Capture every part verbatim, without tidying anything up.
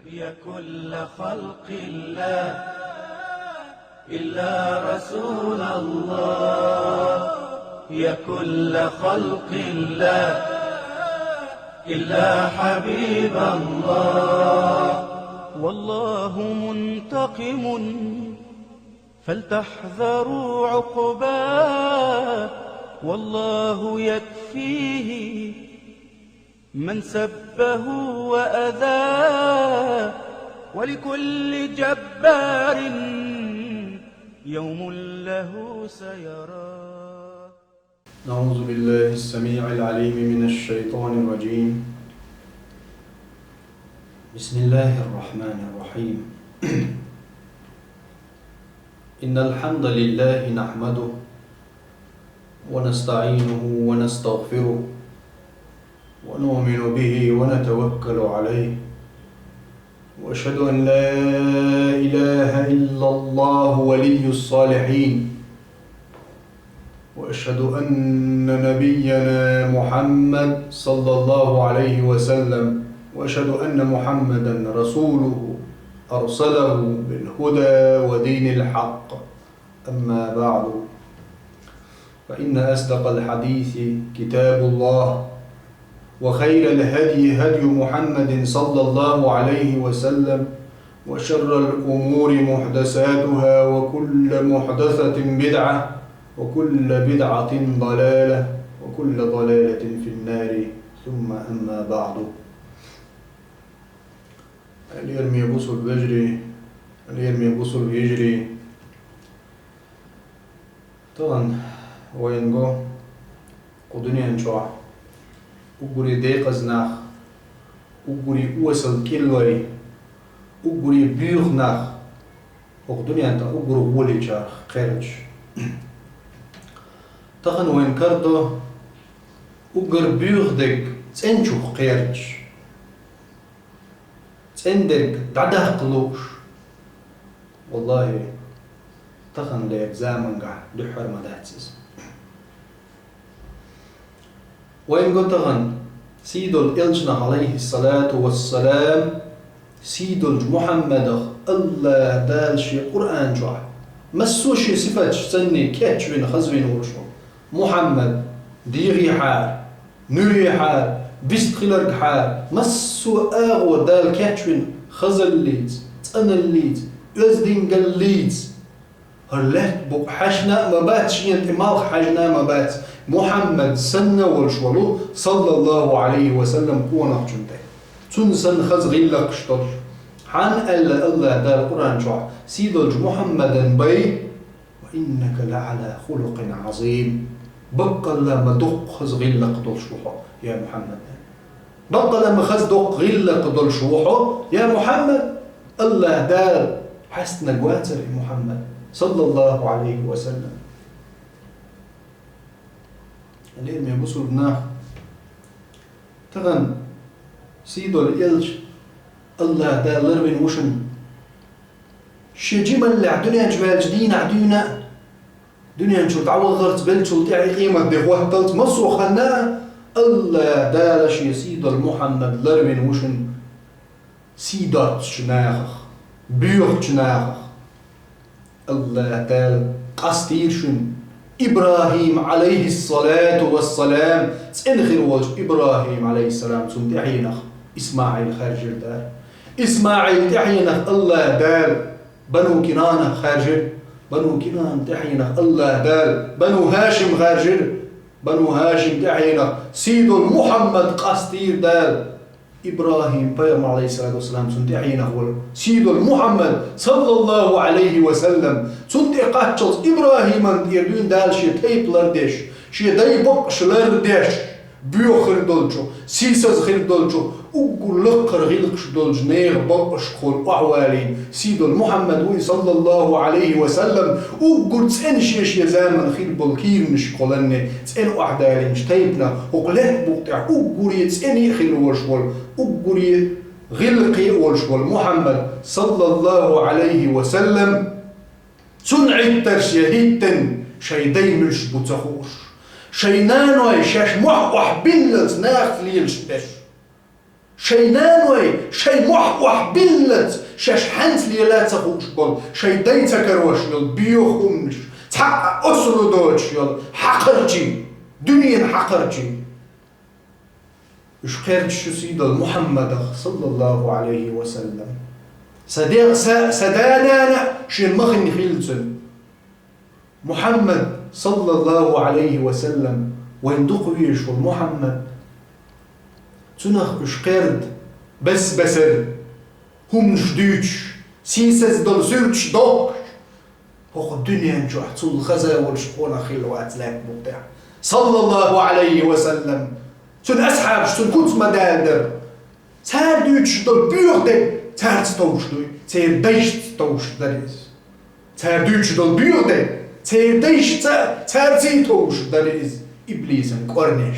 يا كل خلق الله، إلا رسول الله. يا كل خلق الله، إلا حبيب الله. والله منتقم، فلتحذروا عقباه. والله يكفيه من سبه وأذاه، ولكل جبار يوم له سيراه. أعوذ بالله السميع العليم من الشيطان الرجيم. بسم الله الرحمن الرحيم. إن الحمد لله نحمده ونستعينه ونستغفره ونؤمن به ونتوكل عليه، وأشهد أن لا إله إلا الله ولي الصالحين، وأشهد أن نبينا محمد صلى الله عليه وسلم، وأشهد أن محمدا رسوله أرسله بالهدى ودين الحق. أما بعد، فإن أصدق الحديث كتاب الله، وخير الهدي هدي محمد صلى الله عليه وسلم، وشر الأمور محدثاتها، وكل محدثة بدعة، وكل بدعة ضلالة، وكل ضلالة في النار. ثم أما بعد. Лераме бусулба вежарий, лераме бусулба йижарий. Тахан вайна го кху дуьнен чохь уггаре декъаза нах, уггаре осал кӀиллой, уггаре буьйха нах, хӀокху дуьнен тӀе уггар гӀолечарах кхерчаш. Тахан вайна карадо уггар буьйха дерг цӀеначух кхерчаш. ЦӀена дерг дӀадаккха лууш. Валлахи, таханлера заманахь дуьххьара ма дац иза. Вайна го тахан сийдолу элчанах, Ӏалайхиссалату вассалам, сийдолчу Мухьаммадах АллахӀ Дала Шен Къуръан чохь массо а Шен сифаташ санна кечвина, хазвина волуш ву. Мухьаммад, дегӀехьара, нуьрехьара, вистхиларгахьара, массо а агӀо Дала кечвина хазаллица, цӀаналлица, оьздангаллица. ХӀара лаьтта букъ хьаьшна а ма бац, шена тӀе малх хьаьжна а ма бац, Мухьаммад санна волуш волу, саллаллаху Ӏалайхи ва саллам, къонахчунна тӀе. Цунна санна хаза гӀиллакхаш долуш. Хьан аьлла АллахӀ Дала Къуръан чохь: «Сийдолчу Мухьаммадан бай, ва иннака ла Ӏала хулукъин Ӏазим». Баккъалла ма доккха хаза гӀиллакх долуш ву хьо, я Мухьаммад. Баккъалла ма хаза доккха гӀиллакх долуш ву хьо, я Мухьаммад. АллахӀ Дала хьаьстинарг вацара и Мухьаммад, саллаллаху Ӏалайхи ва саллам. Лераме бусулба нах, тахана сийдолу элча, АллахӀ Дала ларвина ву шуна. Шен жималлехь дуьнен чу ваьлча дийнахь дуьйна а, дуьнен чуьра дӀавахарца беллачул тӀаьхьа и къемат де хӀотталц массо а ханна а, АллахӀ Дала Шен сийдолу Мухьаммад ларвина ву шуна сий доцучу нахах, боьхачу нахах. АллахӀ Дала къастийра шуна ИбрахӀим, Ӏалайхиссалату вассалам, цӀена хир волчу ИбрахӀим, Ӏалайхиссалам, цунна тӀаьхьенах ИсмаӀил хаьржира Дала. ИсмаӀил тӀаьхьенах АллахӀ Дала Бану Кинанах хаьржира, Бану Кинан тӀаьхьенах АллахӀ Дала Бану ХӀашим хаьржира, Бану ХӀашим тӀаьхьенах сийдолу Мухьаммад къастийра Дала. ИбрахӀим пайхамар, Ӏалайхиссалату вассалам, цунна тӀаьхьенах волу сийдолу Мухьаммад, саллаллаху Ӏалайхи ва саллам, цунна тӀе кхаччалц ИбрахӀиман тӀера дуьйна Дала Шен тайпа лардеш, Шен дай бакъаш лардеш, боьха хир долчу, сийсаза хир долчу, уггар лакхара гӀиллакхаш долчу нехан бакъашкахула охьавалийна сийдолу Мухьаммад вуй, саллаллаху Ӏалайхи ва саллам, уггар цӀена шен-шен заманахь хир болу кийранашкахула цӀена охьадалийначу тайпанах хӀокху лаьтта букъ тӀехь уггаре цӀена а хир волуш волу, уггаре гӀиллакхе а волуш волу Мухьаммад, саллаллаху Ӏалайхи ва саллам, цунна Ӏиттарш я хӀиттина, шайн дай муьлш бу ца хууш, шайн наной шаьш мохь охьабиллалц нахаца лелаш берш. Шайн наной, шайн мохь охьабиллалц, шаьш хьаьнца лела ца хууш болу, шайн дай ца карош йолу боьха хӀуманаш, цхьа а осалла доцуш йолу хьакхарчий, дуьненан хьакхарчий. Уьш кхерчаш ю сийдолу Мухьаммадах, саллаллаху Ӏалайхи ва саллам. Сан дегӀ, сан, сан да-нана шен махана хилла цуьнан. Мухьаммад, саллаллаху Ӏалайхи ва саллам, вайн дукха везаш волу Мухьаммад. Цунах уьш кхерда бес-бесара хӀуманаш дуьйцуш, сийсаз долу суьрташ дохкуш, хӀокху дуьнен чохь цул хаза волуш къонах хилла вац лаьтта букъ тӀехь. Саллаллаху Ӏалайхи ва саллам. Цуьнан асхьабаш цуьнан куц ма-даьлла дара. Цара дуьйцуш долу боьха дерг цаьрца товш дуй, церан дайшца товш дара иза. Цара дуьйцуш долу боьха дерг церан дайшца, цаьрций товш дара иза, иблисан кӀорнеш.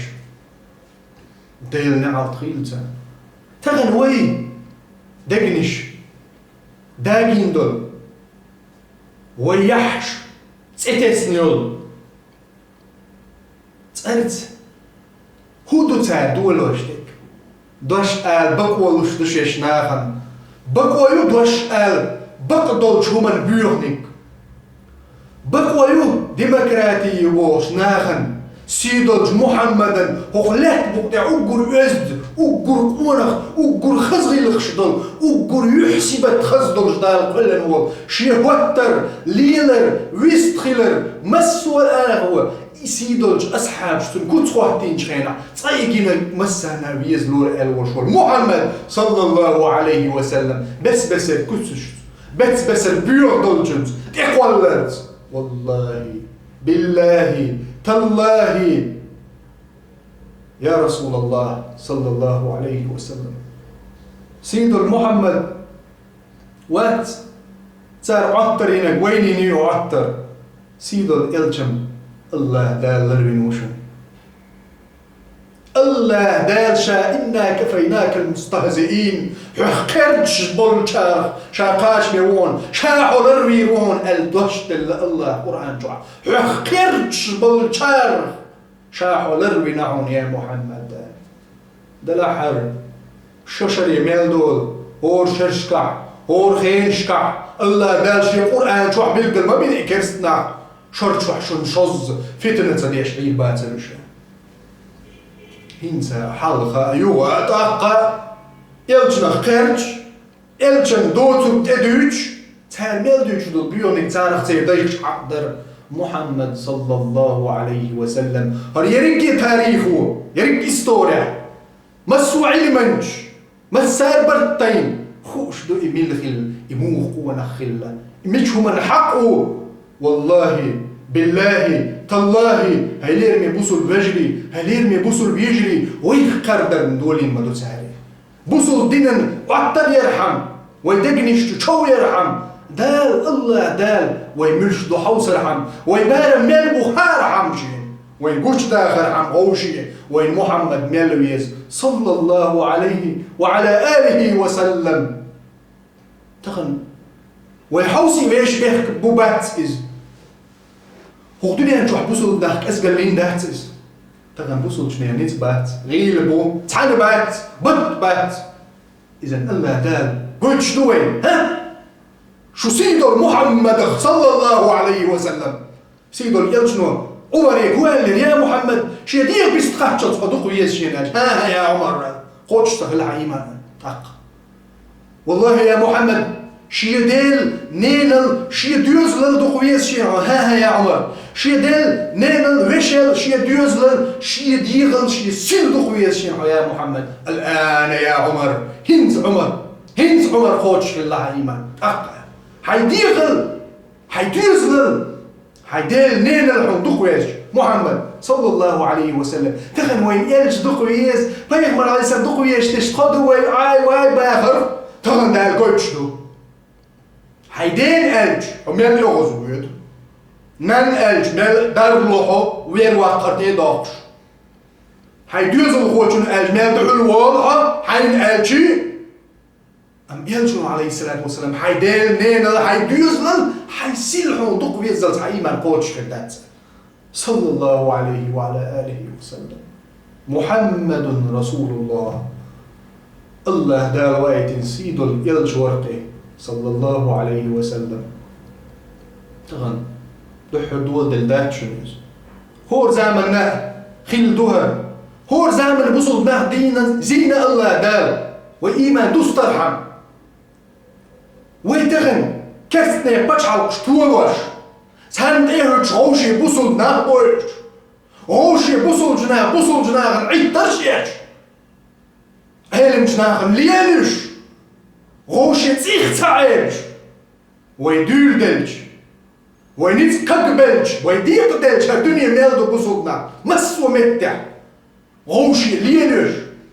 Делан неӀалт хуьлда царна. Тахана вай дегнаш дагийна долу, вай яххьаш цӀе тесна йолу цӀарца хӀун ду цара долош дерг? Дош ала бакъо луш ду шаьш нахана. Бакъо ю дош ала бакъ долчу хӀуманна боьханиг. Бакъо ю демократи ю бохуш нахана, сий долчу Мухьаммадан хӀокху лаьтта букъ тӀехь уггар оьзда, уггар къонах, уггар хаза гӀиллакхаш долу, уггар юьхь-сибат хаза долуш Дала кхоьллина волу, шен хӀоттар, лелар, вистхилар, массо а агӀо, и сий долчу асхьабаш цуьнан куц хӀоттийначу хенахь, цкъа и гина массарна веза лора аьлла волуш волу Мухьаммад, саллаллаху Ӏалайхи ва саллам, бес-бесара куьцаш, бес-бесара боьха долчуьнца тӀекхолларца. Валлахи, биллахи, таллахи, я Расулаллах, саллаллаху Ӏалайхи ва саллам. Сий долу Мухьаммад вац цара Ӏоттар йинарг, вайнийна ю Ӏоттар. Сий долу элчам АллахӀ Дала ларвина ву шуна. АллахӀ Дала ша: «Инна кафайнакал мустахзиин», хьох кхерчаш болчарах ша кхачаме ву хьуна, ша хьо ларвийр ву хьуна аьлла дош делла АллахӀа Къуръан чохь. Хьох кхерчаш болчарах ша хьо ларвина хьуна, я Мухьаммад. Делахь хӀара, шо шаре мел долу, хӀора шерашкахь, хӀора хенашкахь, АллахӀ Дала шен Къуръан чохь билггал ма бина и керста нах, шор чохь шуна шозза фитна ца деш Ӏийр бацара уьш. ХӀинца хьалха а, юха а, тӀаккха а элчанах кхерча, элчан доцург тӀедуьйцуш, цара мел дуьйцуш долу боьханиг царах церан дайшкахь хьакъ дара Мухьаммад, саллаллаху Ӏалайхи ва саллам. ХӀара ерриге а тарихо, ерриг а история, массо а Ӏилманчаш, массара барт тайна хууш ду и мила хилла, и муха къонах хилла, и мича хӀуманна хьакъ ву. Валлахи, биллахи, таллахи, хьай лераме бусулба вежарий, хьай лераме бусулба йижарий, вайх кхардарна долийна ма ду цара. Бусулба динан Ӏоттар ярхьама, вай дегнаш чу чов ярхьама, Дала, АллахӀ Дала вай муьлш ду хьовсархьама, вай барам мел бу хаархьама шена, вай гучудахархьама гӀовший, вайн Мухьаммад мел веза, саллаллаху Ӏалайхи ва Ӏала алихи ва саллам. Тахана вай хьовсий вешан бехк бу бац иза. ХӀокху дуьнен чохь бусулба нах кӀезгаллин дац иза. Тахана бусулбачу ненан ницкъ бац, гӀийла бу, цхьаьна бац, бат бац. Иза АллахӀ Дала гойтуш ду вайна, хӀа? Шу сий долу Мухьаммадах, саллаллаху Ӏалайхи ва саллам. Сий долу элчано Ӏумаре хӀу аьллера: «Я Мухьаммад, шен дегӀан бист кхаччалц хьо дукха веза шена», – аьлча, «ХӀан-хӀа, я Ӏумар», – аьлла, кхочуш ца хилла хьан ийман тӀаккха. «Валлахи, я Мухьаммад, шен дел, ненал, шен доьзалал дукха веза шена хьо, хӀан-хӀа, я Ӏумар, шен дел, ненал, вешел, шен доьзалал, шен дегӀал, шен сил дукха веза шена хьо, я Мухьаммад». «Ал-ана, я Ӏумар, хӀинца, Ӏумар, хӀинца, Ӏумар, кхочуш хилла хьан ийман тӀаккха. Хьайн дегӀал, хьайн доьзалал, хьайн дел, ненал хьуна дукха везаш, Мухьаммад, саллаллаху Ӏалайхи ва саллам. Тахана вайн элча дукха веза, пайхамар, Ӏалайхиссалам, дукха везаш дерш тхо ду вай, ай, вай бахарх, тахана Дала гойтуш ду. Хьайн дена аьлча, хьо мел оьгӀаз воьду. Нанна аьлча, мел дарло хьо, вер ваккхар тӀе а доккхуш. Хьайн доьзалхочунна аьлча, мел дуьхьал волу хьо, хьайна аьлчий». Амма элчано, Ӏалайхиссалату вассалам, хьайн дел, ненал, хьайн доьзалал, хьайн сил хьуна дукха веззалц хьан ийман кхочуш хир дац. Саллаллаху Ӏалайхи ва Ӏала алихи ва саллам. Мухьаммадун Расулуллах. АллахӀ Дала ваийтина сий долу элча вара-кх, саллаллахӀу Ӏалайхи ва саллам. Тахана дуьххьара доладелла дац шуна иза. ХӀора заманна хилла ду хӀара. ХӀора заманан бусулба нах дийна, зийна АллахӀ Дала, вай ийман дустархьама. Вай тахана керстанийн пачхьалкхаш толош, царна тӀехӀуьттуш вовшийн бусулба нах бойуш, вовшийн бусулба нах, бусулба нахана Ӏиттарш еш, Ӏеламчу нахана лелуьйш, вовшийн цӀих ца Ӏелаш, вай дуьйладелча, вай ницкъ кагбелча, вай декъаделча хӀара дуьне мел ду бусулба нах, массо а меттехь. Вовшийн лелош,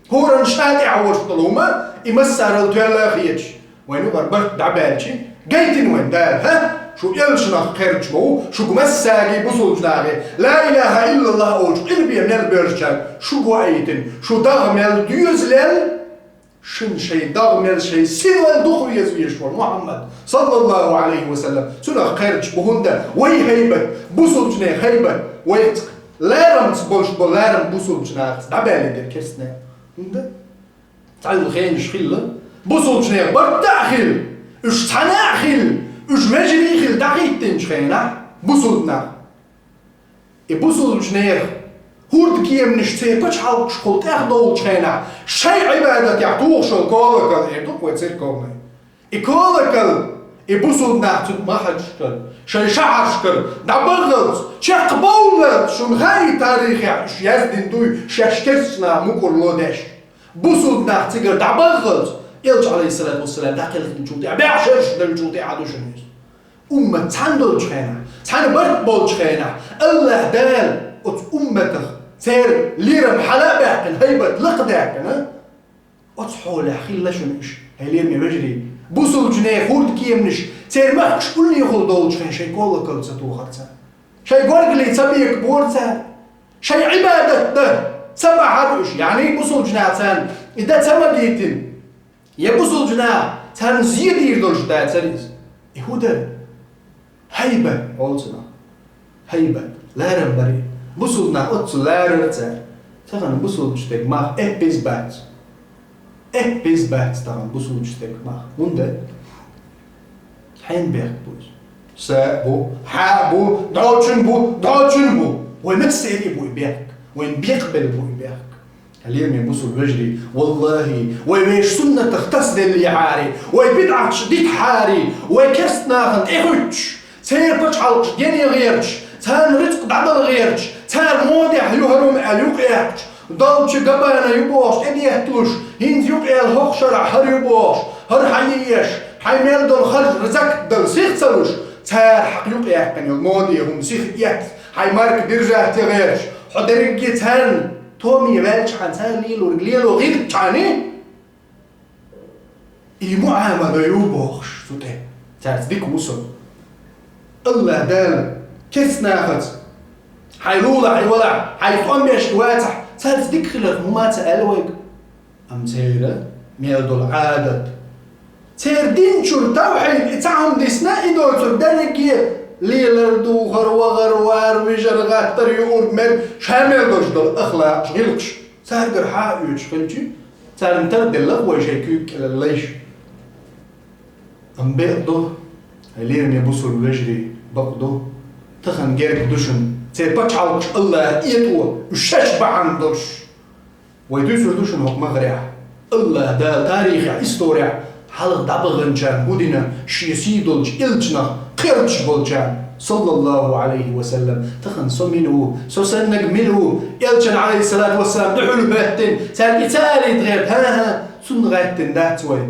хӀоранна ша тӀехь волуш долу хӀума, и массарал тоьлла а хеташ, вайна хӀара барт дӀабаьлча, гайтина вайн Дала, хӀа? Шу элчанах кхерча ма ву, шуьга массаьрга бусулба нахе, ла илахӀа иллаллахӀ олуш къилбе мел боьрзучаьрга шуьга ваийтина, шу дагӀа мел доьзалел, шуна шайн дагӀа мел шайн синвал дукха веза везаш волу Мухьаммад, саллаллахӀу Ӏалайхи ва саллам, цунах кхерча бу, хӀунда вай хӀайбат, бусулбачеран хӀайбат, вай ларамца болуш болу ларам бусулбачу нахаца дӀабаьлла дерг керстанех. ХӀунда? Цхьайолу хенаш хилла, бусулбачеран барт а хилла, уьш цхьаьна а хилла, уьш вежарий а хилла дӀахӀиттинчу хенахь, бусулба нах. И бусулбачу нехан хӀордкеманаш церан пачхьалкхашкахула тӀехдовлучу хенахь, шайн Ӏибадатехь тухуш йолу колокол эр ду-кх вай церковной. И колокол, и бусулба нах цуьнга ма хьаьжча, шайн шахьаршкара дӀабаххалц, чекхбовллалц, шуна хаьий, тарихехь уьш яздина дуй, шаьш керстанашна мукӀарло деш. Бусулба нах цигара дӀабаххалц, элча, Ӏалайхиссалату вассалам, дӀакхелхинчул тӀаьхьа, бӀе шераш девллачул тӀаьхьа ду шуна иза. Уммат цхьаьна долчу хенахь, цхьаьна барт болчу хенахь, АллахӀ Дала оцу умматах церан лерам хьала а баьккхина, хӀайбат лакха а даьккхина, оцу хьолехь хилла шуна уьш, хьайн лераме вежарий. Бусулбачу нехан хӀордкеманаш церан махкаш уллехула долчу хенахь шайн колокол ца тухара цара. Шайн горгали ца бекабора цара. Шайн Ӏибадат дан ца бахьара уьш, яъни бусулбачу наха царна и дан ца магийтина. Я бусулбачу наха царна зен дийр долуш дацара иза. И хӀун дара? ХӀайбат олу цунах. ХӀайбат. Ларам бара и. Бусулба нах оццул ларара цара. Тахана бусулбачу стеган мах эппиз бац. Эппиз бац тахана бусулбачу стеган мах. ХӀунда? Хьенан бехк бу иза? Сан а бу, хьан а бу, дӀочун а бу, дӀочун а бу. Вай массеран а бу и бехк. Вайн бекхбелла бу и бехк. Лераме бусулба вежарий, валлахӀи, вай вешан суннатах тасаделлехьара, вай бидӀаташ дитахьара, вай керстанахана тӀехӀуьттуш, церан пачхьалкхаш гене гӀерташ, царна рицкъ дӀадала гӀерташ, цара модехь ю хӀара хӀума аьлла юкъаяьккхича, долчу габана ю бохуш тӀедетталуш, хӀинца юкъаяьлла хӀокху шарахь хӀара ю бохуш, хӀара хьан еш, хьайн мел долу харж закат дала сиха ца луш, цара хьакха юкъаяьккхина йолу моде хӀума сиха эцна, хьайн марка держать ян гӀерташ, хьо дерриге царна томе ваьлчхьана, цара лелориг лело гӀиртчхьана, и муӀамала ю бохуш цу тӀе. Цаьрца дика ву со. АллахӀ Дала керстанахаца, хьайн лулахь и валахь, хьайн тӀом беш и вацахь, цаьрца дика хиларх хӀума ца аьлла вайга. Амма церан мел долу Ӏадат. Церан дин чуьра тавхьид и цхьа хӀума дисна, и доцург дерриге лелар, духар, вахар, вар, вижар, гӀаттар, юург, мел, ша мел долуш долу ахлакъаш, гӀиллакхаш. Цаьргара хьан а оьцуш хилча, царна тара делла вай шайн куьйга кӀелал лайш. Амма бекъ ду, хьайн лераме бусулба вежарий, бакъ ду. Тахана герга ду шуна, церан пачхьалкхаш АллахӀа этӀо, уьш шаьш бахьана долуш. Вай дуьйцур ду шуна хӀокху махарехь. АллахӀ Дала тарихехь, исторехь хьалха дӀабаханчарна хӀун дина, шен сий долчу элчанах кхерчаш болчарна, саллаллахӀу Ӏалайхи ва саллам, тахана со мила ву, со саннарг мила ву, элчанна, Ӏалайхиссалату вассалам, дуьхьал хӀоьттина, цаьрга и ца алийта гӀерта, хӀан-хӀа, цунна гӀаьттина дац вай.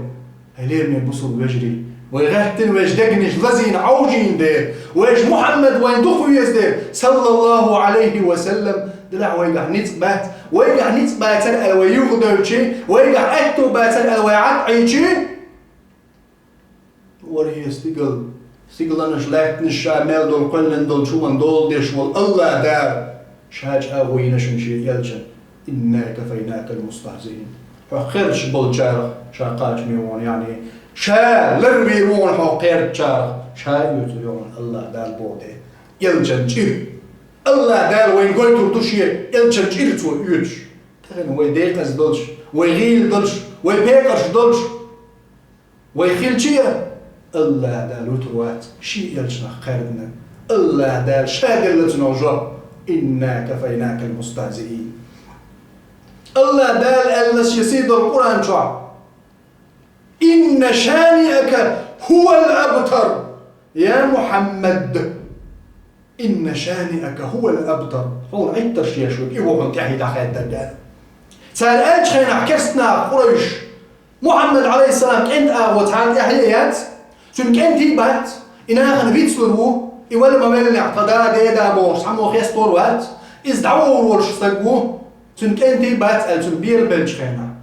Хьайн лераме бусулба вежарий, вай гӀаьттина вайша дегнаш лазийна Ӏовжийна дела, вайша Мухьаммад вайна дукха веза дела, саллаллахӀу Ӏалайхи ва саллам, делахь вайгахь ницкъ бац, вайгахь ницкъ бацара аьлла вай юхадевлча, вайгахь аьтто бацара аьлла вай Ӏад Ӏийча, вархӀе стигал, стигаланаш, лаьттанаш ша мел долу кхоьллина долчу хӀуманна дола деш волу АллахӀ Дала ша чӀагӀо йина шуна шен элчанна: «Инна кафайнакал мустахзиин». Хьо кхерчаш болчарах ша кхачаме ву хьуна, яъни ша ларвийр ву хьуна хьо кхерчачарах, ша оьцур ю хьуна АллахӀ Дала боху де. Элчан чӀир. АллахӀ Дала вайна гойтур ду шен элчан чӀир цо оьцуш. Тахана вай декъаза долуш, вай гӀийла долуш, Вай пекъарш долуш, вай хилча а, АллахӀ Дала вуьтур вац шен элчанах кхаьрдина. АллахӀ Дала Ша делла цунах жоп: «Инна кафайнакал мустахзиин». АллахӀ Дала аьлла Шен сий долу Къуръан чохь: «Инна шаниака хӀувал абтар». Я Мухьаммад, «Инна шаниака хӀувал абтар». Хьуна Ӏиттарш еш верг, и ву хьуна тӀаьхье дӀахаьддарг аьлла. Цара аьллачу хенахь керста наха, къурайш: «Мухьаммад, Ӏалайхиссалам, кӀентан агӀо цхьа тӀаьхье а яц, цуьнан кӀентий а бац, и нахана вицлур ву, и вала ма веллинехь, тхан да, деда бохуш цхьаммо хестор вац, иза дӀавогӀур волуш стаг ву, цуьнан кӀентий а бац», аьлла, цуьнан белабеллачу хенахь.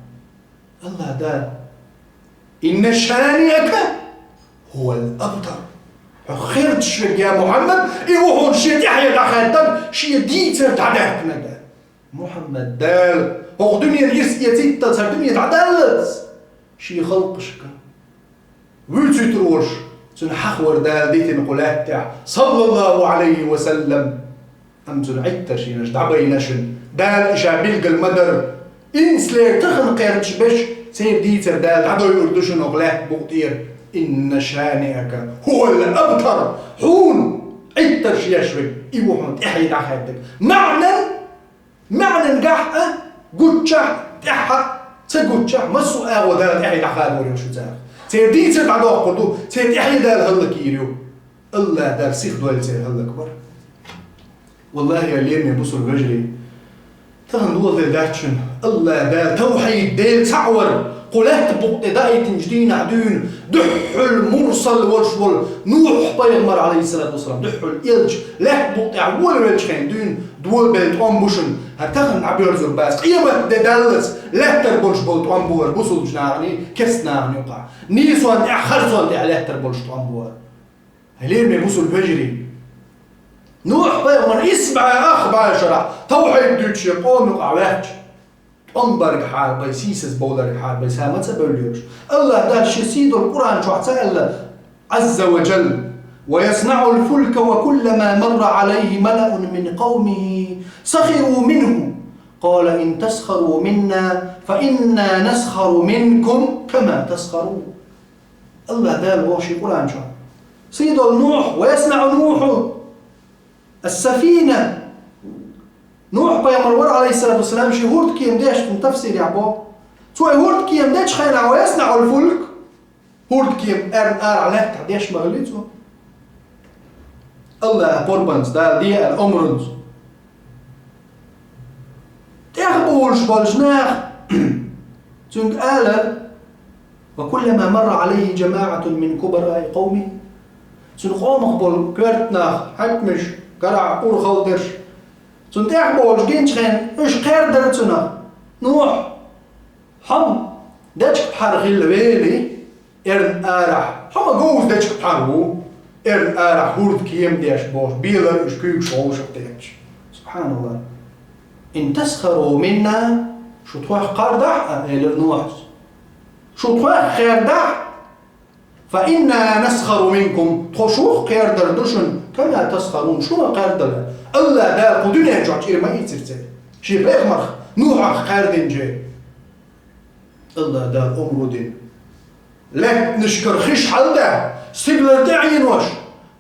АллахӀ Дала: «Инна шаниака хӀувал абтар». Хьо херчаш верг, я Мухьаммад, и ву хьуна шен тӀаьхье дӀахаьддарг, шен дийцар дӀадаьккхинарг. Мухьаммад, Дала хӀокху дуьненан ирс эцийталц, хӀара дуьне дӀадаллалц, шен халкъашка вуьйцуьйтур волуш, цуьнан хьахавар Дала дитина кху лаьтта тӀехь, саллаллахӀу Ӏалайхи ва саллам. Амма цуьнан Ӏиттарш йинарш дӀабайна шуна. Дала и Ша билгал ма дара. Инсалера тахана кхерчаш берш, церан дийцар Дала дӀадойур ду шуна хӀокху лаьтта букъа тӀера: «Инна шаниака хӀувал абтар». Хьуна Ӏиттарш еш верг, и ву хьуна тӀаьхье дӀахаьддарг. МаьӀнан, маьӀнан гахь а гуччахь, тӀаьхьа ца гуччахь, массо а агӀо Дала тӀаьхье дӀахадор ю шу царах. Церан дийцар дӀадоккхур ду, церан тӀаьхье Дала хӀаллакйийр ю. АллахӀ Дала сиха дойла церан хӀаллакбар. ВаллахӀи, я лераме бусулба вежарий, тахана доладелла дац шуна, АллахӀ Дала, тавхьид, Дела цхьаъ вар кху лаьтта букъа тӀе даийтинчу дийнахь дуьйна, дуьххьал мурсал волуш волу Нухь-пайхамар, Ӏалайхиссалату вассалам, дуьххьал элча, лаьтта букъа тӀехь волавеллачу хенахь дуьйна долабелла тӀом бу шуна. ХӀара тахана дӀабоьрзур бац, къематде даллалц лаьттара болуш болу тӀом бу хӀара бусулбачу наханий, керста наханий юкъахь. Нийсонна тӀехь, харцонна тӀехь лаьттара болуш тӀом бу хӀара. Хьай лераме бусулба вежарий! Нухь-пайхамар исс бӀе ах бӀе шарахь тавхьид дуьйцуш шен къоман юкъахь ваьхча, тӀом баргахьара бен, сийсаз бовларгахьара бен, ша ма ца бевллера уьш. АллахӀ Дала Шен сий долу Къуръан чохь ца аьлла, Ӏазза ва Джалла: «Ва яснаӀул фулка ва куллама марра Ӏалайхи малаун мин къавмихи сахиру минху, къала ин тасхару минна, фа инна насхару минкум кама тасхарун». АллахӀ Дала боху Шен Къуръан чохь: «Сий долу Нухь, ва яснаӀу Нухьу ас-сафина». Нухь-пайхамар вара, Ӏалайхиссалату вассалам, шен хӀурдкема деш, цуьнан тафсирехь боху. Цо и хӀурдкема дечу хенахь, «ва яснаӀул фулк», хӀурдкема эрна арахь лаьттахь деш ма хилли цо. АллахӀа пурбанца, Дала де аьлла омранца. ТӀехболуш болчу наха Цуьнга ала: «Ва куллама марра Ӏалайхи джамаӀатун мин кубараи къавмихи». Цуьнан къомах болу коьрта нах, хьаькамаш, карахь урхалдерш, цунна тӀехболуш гинчу хенахь, уьш кхаьрдара цунах: «Нухь, хьо-м дечка пхьар хилла вели, эрна арахь, хьо ма говза дечка пхьар ву, эрна арахь хӀурда кема деш», бохуш, белара уьш куьйгаш вовшах тӀекхача. СубхьаналлахӀ! «Ин тасхару минна», шу тхох кхардахь а, элира Нухьас. Шу тхох кхардахь, «фа инна насхару минкум», тхо шух кхардар ду шуна, «кама тасхарун», шу ма кхардара. АллахӀ Дала кху дуьнен чохь чӀир ма ийцира церан. Шен пайхамарх, Нухьах кхардинчу. АллахӀ Дала омра дина. Лаьттанашкара хиш хьалда, стигалара тӀе Ӏенош,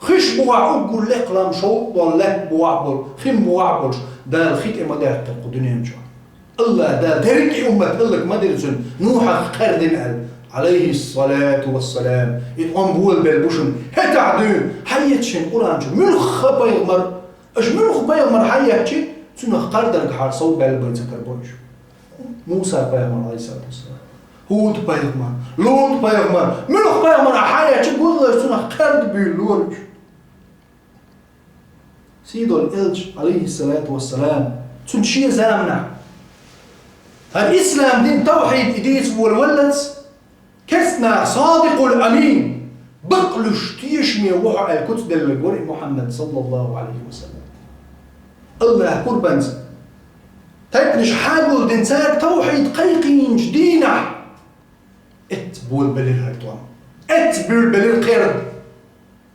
хиш бухахь уггар лекха лам шовзткъа долу лаьтта бухахь болу, хин бухахь болуш, Дала хи тӀе ма даьттара кху дуьнен чохь. АллахӀ Дала дерриг и уммат хӀаллак ма дира цуьнан, Нухьах кхаьрдина аьлла, Ӏалайхиссалату вассалам. И тӀом болабелла бу шуна. ХӀетахь дуьйна, хьан ецча шайн Къуръан чу, муьлхха пайхамар, аша муьлхха пайхамар хьан ецча, цунах кхардергахьара сов баьлла бен ца карабо аша. Муса-пайхамар, Ӏалайхиссалату вассалам, ХӀуд-пайхамар, Лут-пайхамар, муьлхха пайхамар ахьа яьча гуллуш цунах кхаьрда буьйлалора уьш. Сийдолу элча, Ӏалайхиссалату вассалам, цуьнан шен заманахь хӀара ислам дин, тавхьид и дийца волаваллалц, керста наха садикъул амин, бакълуьйш, тешаме ву хьо аьлла куц делларг вара и Мухьаммад, саллаллаху Ӏалайхи ва саллам. АллахӀ курбанца, тайпанаш хьагулдина цаьрга тавхьид кхайкхийначу дийнахь, эцца болабелира хӀара тӀом. Эцца буьйлабелира кхерда.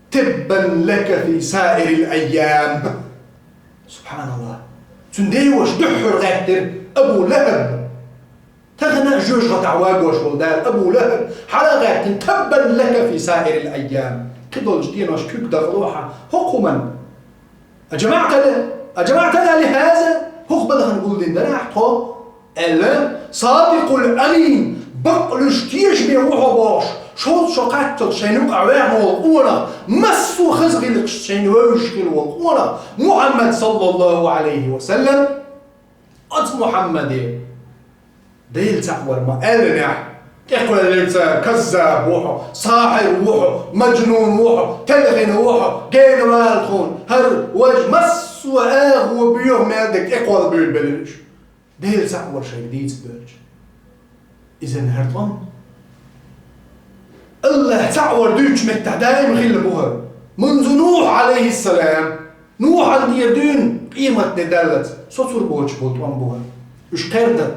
«Таббан лака фи саирил айям». СубхьаналлахӀ. Цуьнан деваша дуьххьара гӀеттира Абу ЛахӀаб. Тахана а жоьжахатахь вагош волу Дала, Абу ЛахӀаб, хьала а гӀаьттина: «Таббан лака фи саирил айям». Кхидолчу деношка куьг дакъало хьан хӀокху хӀуманна. «Аджамаътана, аджамаътана ли хаза?» ХӀокху балхана гулдина дара ахь тхо? Аьлла, «Садикъул амин, бакълуьйш тешаме ву хьо бохуш, шовзткъа шо кхаччалц шайна юкъахь ваьхна волу къонах, массо а хаза гӀиллакхаш шайна вевзаш хилла волу къонах, Мухьаммад, саллаллаху Ӏалайхи ва саллам». Оцу Мухьаммаде Дела цхьаъ вара ма аьллинехь, тӀекхоьллира цара: «Каззаб ву хьо, сахьир ву хьо, мажнун ву хьо, телхина ву хьо, гена вала тхуна, хӀара, важа, массо а агӀо, боьха мел дерг тӀекхолла буьйлабелира уьш». Дела цхьаъ вара шайга дийца боьлча. Иза хӀара тӀом АллахӀ цхьаъ вар дуьйцучу меттехь даим хилла бу хӀара. Мунзу Нухь, Ӏалайхиссалам, Нухьан тӀера дуьйна къематде даллалц соцур боцуш болу тӀом бу хӀара. Уьш кхердар,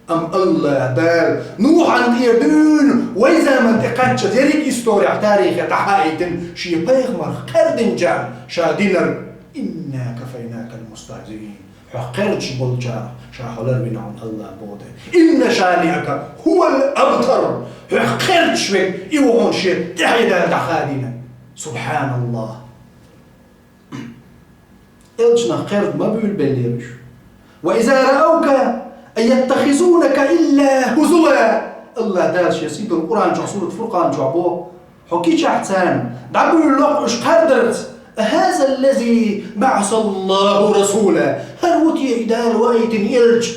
амма АллахӀ Дала Нухьан тӀера дуьйна вай заман тӀе кхаччалц ерриг исторехь, тарихехь дӀахаийтина шен пайхамарх кхердинчарна ша динарг: «Инна кафайнакал мустахзиин». Хьох кхердаш болчарах ша хьо ларвина хьуна АллахӀ боху дела. «Инна шаниака хӀувал абтар». Хьох кхердаш верг и ву хьуна шен тӀаьхье Дала дӀахадийна. СубхьаналлахӀ! Элчанах кхерда ма буьйлабеллера уьш. «Ва иза рааука яттахизунака илла хӀузува». АллахӀ Дала шен сийдолу Къуръан чохь, сурат Фуркъан чохь боху: «Хьо гичахь царна дӀабуьйлало-кх уьш кхердарца: „ХӀаза ллази баӀасаллаху расула“, хӀара ву те и Дала ваийтина элча?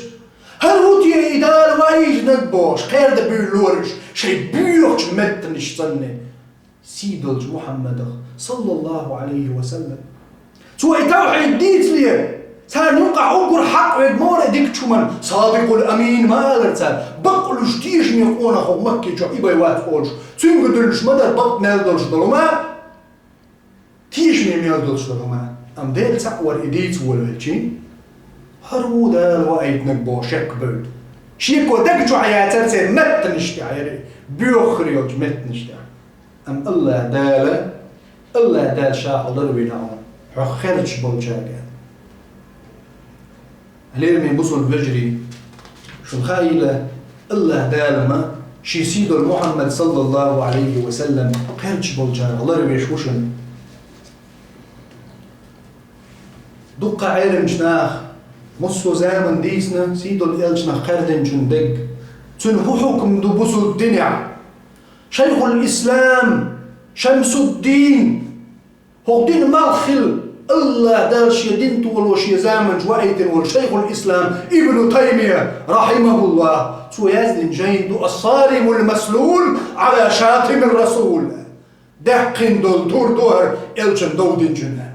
ХӀара ву те и Дала ваийтинарг?“ – бохуш, кхерда буьйлалора уьш шайн боьхачу меттанаш санна. Сийдолчу Мухьаммадах, саллаллаху Ӏалайхи ва саллам. Цо и тавхьид дийцале, царна юкъахь уггар хьакъ верг ма вара и дикачу хӀуманна, садикъул амин ма алара цара, бакълуьйш тешаме къонах хӀокху Макке чохь и бен вац олуш, цуьнга дуьллуш ма дара бакъ мел долуш долу хӀума, тешаме мел долуш долу хӀума. Амма Дела цхьаъ вара и дийца волавелчий, хӀара ву Дала ваийтинарг боху шек бевлла. Шеко даг чохь яцара церан меттанаш тӀехь, яра боьхар йолчу меттанаш тӀехь. Амма АллахӀ Дала, АллахӀ Дала ша хьо ларвина хьуна, хьох кхердаш болчаьрга. Лераме бусулба вежарий, шуна хаийла, АллахӀ Дала ма шен сийдолу Мухьаммад, саллаллаху Ӏалайхи ва саллам, кхердаш болчарах ларвеш ву шуна. Дуккха Ӏеламчу наха массо а заман дийцина сийдолу элчанах кхердинчун дерг. Цуьнан хӀун хьукам ду бусулба динехь? Шайхул-Ислам Шамсуддин, хӀокху динан малх хилла, АллахӀ Дала шен дин толо шен заманчу ваийтина волу Шайхул-Ислам Ибну Таймия, рахьимахуллахӀ, цо яздина жайна ду: «Ас-Саримул Маслул Ӏала Шатимир Расул». Даьккхина долу тур ду хӀара элчан дов динчунна.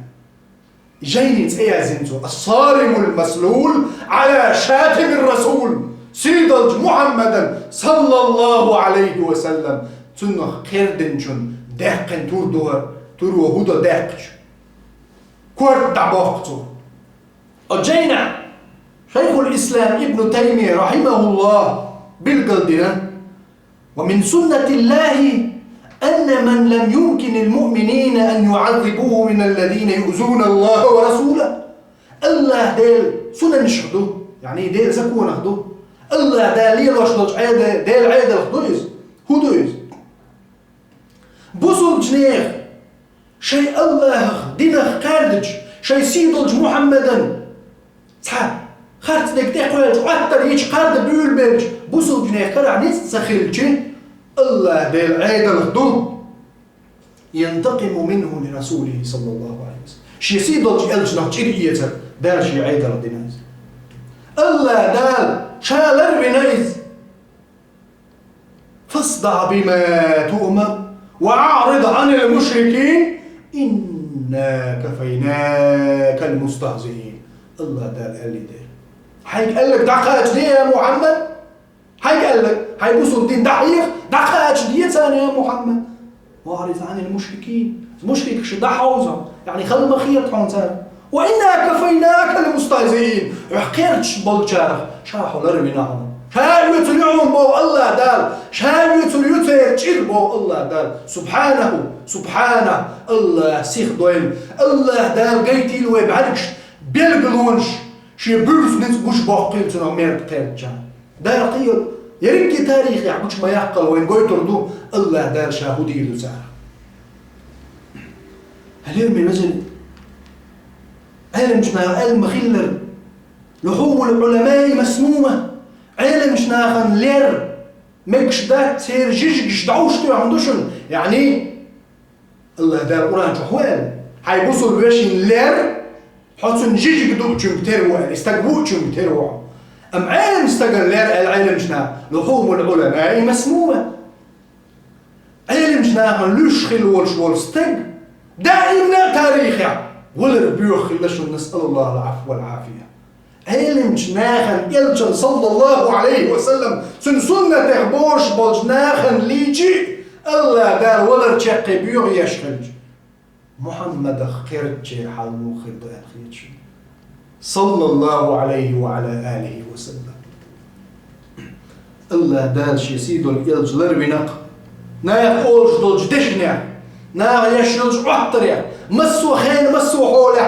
Жайни цӀе яздина цо: «Ас-Саримул Маслул Ӏала Шатимир Расул». Сийдолчу Мухьаммадан, саллаллаху Ӏалайхи ва саллам, цунах кхердинчун даьккхина тур ду хӀара, туро хӀун до даьккхича, корта дӀабоккху цо. Оцу жайнахь Шайхул-Ислам Ибну Таймия, рахьимахуллахӀ, билгалдина: «Ва мин суннатиллахӀи анна ман лам юмкинил муъминина ан юӀаззибуху миналлазина юъзуналлахӀа ва расулахӀ». АллахӀ Делан суннанашах ду, яъни Делан законах ду. АллахӀ Дала лелош долчу Ӏеда-, Делан Ӏедалх ду иза. ХӀун ду иза? Бусулбачу нехан шайн АллахӀах, динах кхаьрдачу, шайн сий долчу Мухьаммадан цхьа харц дерг тӀекхоьллича, Ӏоттар йича, кхарда буьйлабелча, бусулбачу нехан карахь ницкъ ца хилча, АллахӀ Делан Ӏедалх ду. «Янтакъиму минху ли расулихӀи, саллаллахӀу Ӏалайхи ва саллам». Шен сий долчу элчанах чӀир эцар Дала шен Ӏедалх дина иза. АллахӀ Дала ша ларвина иза. «ФасдагӀ бима туъмар, ва аӀрид Ӏанил мушрикин, инна кафайнакал мустахӀзиин». АллахӀ Дала аьллий дера. Хьайга аьлларг дӀакхачаде, я Мухьаммад. Хьайга аьлларг, хьайн бусулба дин дӀахьеха, дӀакхачаде царна, я Мухьаммад. «Ва аӀрид Ӏанил мушрикин». Мушрикаш дӀахьовза, яъни хала ма хета хьуна цара. «Ва инна кафайнакал мустахӀзиин». Хьох кхердаш болчарах ша хьо ларвина хьуна. Ша оьцур ю хьуна боху АллахӀ Дала. Ша оьцур ю церан чӀир боху АллахӀ Дала. СубхьанахӀу, субхьанахӀ, АллахӀ сихдойла. АллахӀ Дала гайтийла вай бӀаьргашна билгалонаш, шен буьрса ницкъ гуш боккхийла цунах мерг кхердачарна. Дала кхийла, Ерриге тарихехь гучу ма яккхал вайн гойтур ду, АллахӀ Дала Ша хӀун дийр ду царах. Хьалера ме везан, Ӏеламчу наха аьлла ма-хиллара: «لحوم العلماء مسمومة». Ӏеламчу нахана лер мегаш дац, церан жижигаш дӀовш тоьхна ду шуна. Яъни, АллахӀ Дала Къуръан чохь хӀун аьлла? Хьайн бусулба вешин лер, хьо цуьнан жижиг дуучуьнга тера ву аьлла, и стаг вуучуьнга тера ву хьо. Амма Ӏелам стагана лер аьлла Ӏеламчу наха: «لحوم العلماء مسمومة». Ӏеламчу нахана луьйш хилла волуш волу стаг даимна а тарихехь валар боьха хилла шуна, насъалуллахӀал Ӏафва вал Ӏафия. Ӏеламчу нахана, элчан, саллаллаху Ӏалайхи ва саллам, цуьнан суннатех бозуш болчу нахана лийчи а, АллахӀ Дала валар чеккхе боьха еш хилча, Мухьаммадах кхерчера хьал муха хир ду аьлла хета шуна. Саллаллаху Ӏалайхи ва Ӏала алихи ва саллам. АллахӀ Дала Шен сий долу элча ларвинарг, наха олуш долчу дешнех, наха еш йолчу Ӏоттарех, массо а хенахь, массо а хьолехь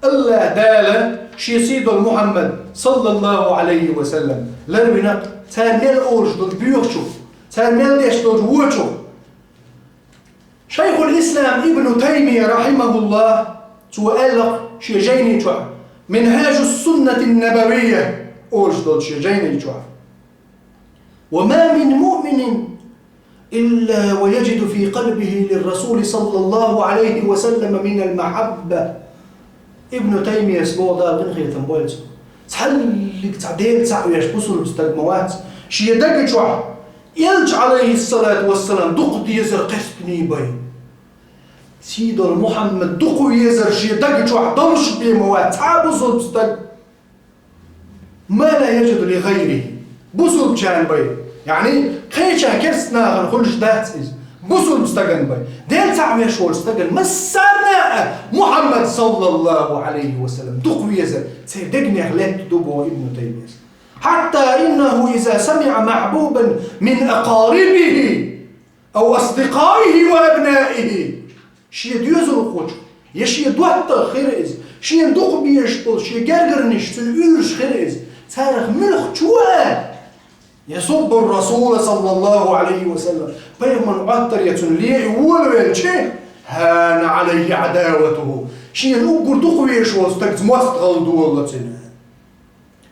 а, АллахӀ Дала Шен сий долу Мухьаммад, саллаллаху Ӏалайхи ва саллам, ларвинарг цара мел олуш долчу боьхачух, цара мел деш долчу вочух. Шайхул-Ислам Ибн Таймия, рахьимахуллахӀ, цо аьлла шен жайни чохь, «Минхьажу суннатин набавия» олуш долчу шен жайни чохь: «Ва ма мин муъминин илла ва яджиду фи къалбихи лиррасули саллаллаху Ӏалайхи ва саллама минал махьабба». Ибн Таймияс боху, Дала къинхетам бойла цунна: цхьаллиг цхьа Дела цхьаъ веш бусулба стаг ма вац, шен дага чохь элча, Ӏалайхиссалату вассалам, дукха дезар кхестиний бен. Сий долу Мухьаммад дукха везар шен дага чохь долуш бен ма вац цхьа а бусулба стаг. «Ма ла яджиду ли гӀайрихи». Бусулбачарна бен. Яъни, кхечан керста нахана хуьлуш дац иза. Бусулба стагана бен. Дела цхьаъ веш волчу стагана массарна а Мухьаммад, саллаллаху Ӏалайхи ва саллам, дукха везар церан дегнех летта ду, боху Ибн Таймияс. «Хьатта иннаху иза самиӀа махьбубан мин акъарибихи ау асдикъаихи ва абнаихи». Шен доьзалхочух, я шен доттагӀа хир иза, шена дукха безаш болу шен гергарниш, цуьнан уьйраш хир иза, царах муьлххачо а, ясуббу расула саллаллаху Ӏалайхи ва саллам, пайхамарна Ӏоттар ян цуьнан ле и волавелча, хьана Ӏалайхи Ӏадаватуху, шена уггар дукха везаш волу стагца мостагӀалла долало цуьнан.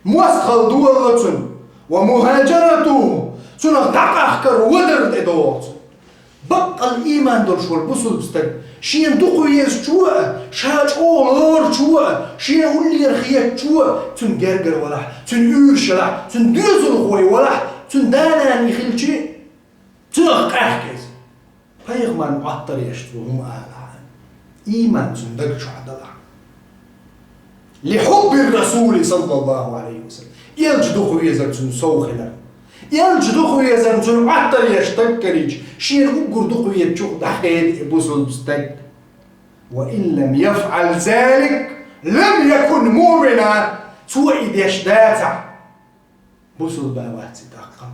МостагӀалла долало цуьнан, ва мухьаджаратуху, цунах дӀакъахкар, вадар тӀедогӀу цуьнан. Баккъал ийман долуш волу бусулба стаг, шена дукха везачо а, ша чӀогӀа лоручо а, шен уллера хетачо а, цуьнан гергара валахь, цуьнан уьйраш ялахь, цуьнан доьзалхой валахь, цуьнан да-нана и хилчи, цунах къаьхка иза. Пайхамарна Ӏоттар еш цо хӀума алахь, ийман цуьнан даг чохь далахь. Ли хьуббир расули саллаллаху Ӏалайхи ва саллам. Элча дукха везар цуьнан сов хилар. Элча дукха везарна цуьнан Ӏоттар еш даггара йича, шена уггар дукха везачух дӀахеда и бусулба стаг. Ва ин лам яфӀал залик, лам якун муъмина. Цо и деш дацахь, бусулба вац и тӀаккха.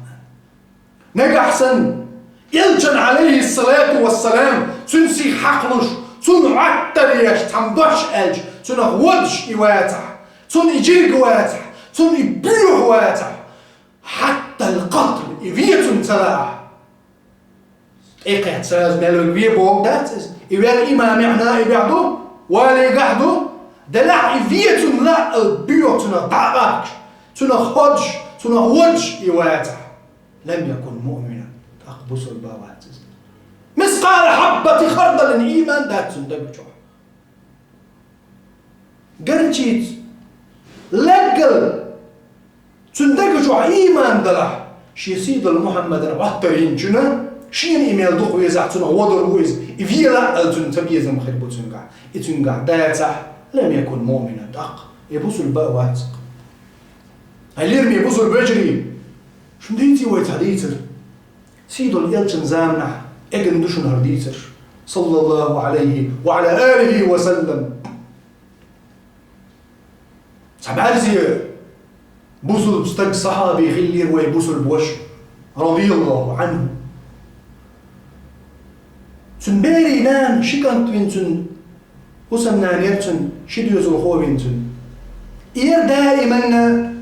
Нагахь санна, элчан, Ӏалайхиссалату вассалам, цуьнан сих хьакхалуш, цунна Ӏоттар еш цхьамма дош аьлча, цунах водуш и вацахь, цунна и жирга вацахь, цунна и боьха вацахь, хьаттал къатл, и вен цунна ца лаахь. ТӀекхетта сразу мел ве боху дац иза. И вел имамехь, наибехь ду, валигахь ду. Делахь и вен цунна лаал, боьха цунах дӀа а бахкаш, цунах ходуш, цунах водуш и вацахь. Лам якун муъмина. ТӀаккха бусулба вац иза. Мискъала хьаббати хардалин ийман дац цуьнан даг чохь. Горчица леггал цуьнан дага чохь ийман далахь, шен сий долу Мухьаммадана Ӏоттар йинчунна, шена и мел дукха везахь, цунах водур ву иза, и вен лаал цуьнан ца безам хир бу цуьнгахь, и цуьнгахь дацахь, лам якун муъмина, тӀаккха и бусулба а вац. Хьалера ме бусулба вежарий, шуна дийций вай цхьа дийцар? Сий долу элчан заманахь эгна ду шуна хӀара дийцарш, саллаллаху Ӏалайхи ва Ӏала алихи ва саллам. Цхьа бӀаьрзе бусулба стаг, сахьаби хиллера вай бусулба ваша, радияллаху Ӏанху. Цуьнан берийн нана, ши кӀант вина цуьнан, хӀусамнана яра цуьнан, ши доьзалхо вина цуьнан. Эр даиманна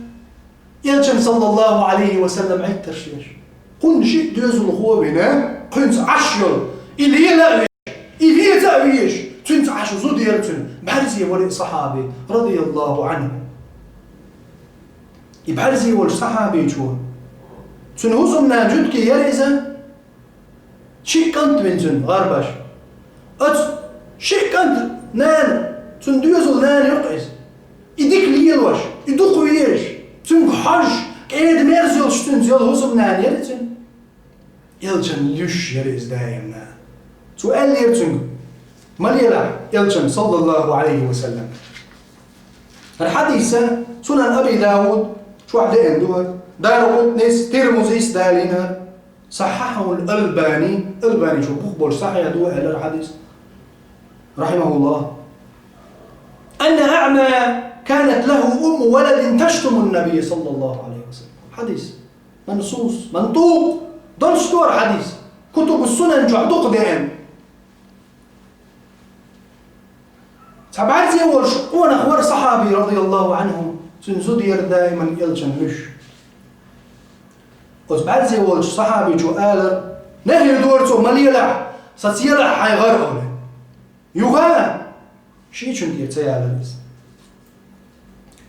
Элчан, саллаллаху Ӏалайхи ва саллам, Ӏиттарш еш. Кхунна шиъ доьзалхо а вина, кхуьнца Ӏаш йолу, и лела а веш, и веза а везаш, цуьнца Ӏаш зуда яра цуьнан, бӀаьрзе вара и сахьаби, радияллаху Ӏанху. И бӀаьрзе волчу сахьабичо, цуьнан хӀусамнана жуьгтий яра иза, шиъ кӀант вина цуьнан гӀарбаш. Оцу шиъ кӀант нана, цуьнан доьзал нана ю-кх иза. И дика лелош, и дукха везаш, цуьнга хьожуш, кӀеда-мерза йолуш цуьнца йолу хӀусамнана яра цуьнан. Элчанна луьйш яра иза даимна. Цо аьллера цуьнга, ма лелахь, Элчанна, саллаллаху Ӏалайхи ва саллам. ХӀара хьадис Сунан Аби Дауд чохь деана ду хӀара. Даракъутнис, Тирмузис далийна хӀара. Сахьахьахул Албани, Албани чу бух болуш сахьихь ду аьлла хӀара хьадис. Рахьимахуллах. Анна а'ма канат лаху умму валадин таштумун набий, саллаллаху Ӏалайхи ва саллам. Хьадис. Мансус, мантукъ, долуш ду хӀара хьадис. Кутубу Сунан чохь дукха деана. Цхьа бӀаьрзе волуш къонах вара сахьаби, радияллаху Ӏанху, цуьнан зуда яра даиман Элчанна луьйш. Оцу бӀаьрзе волчу сахьабичо ала, нахьи дора цо, ма лелахь, саца елахь хьайн гӀар олу. Юха а шичунна тӀера ца ялара иза.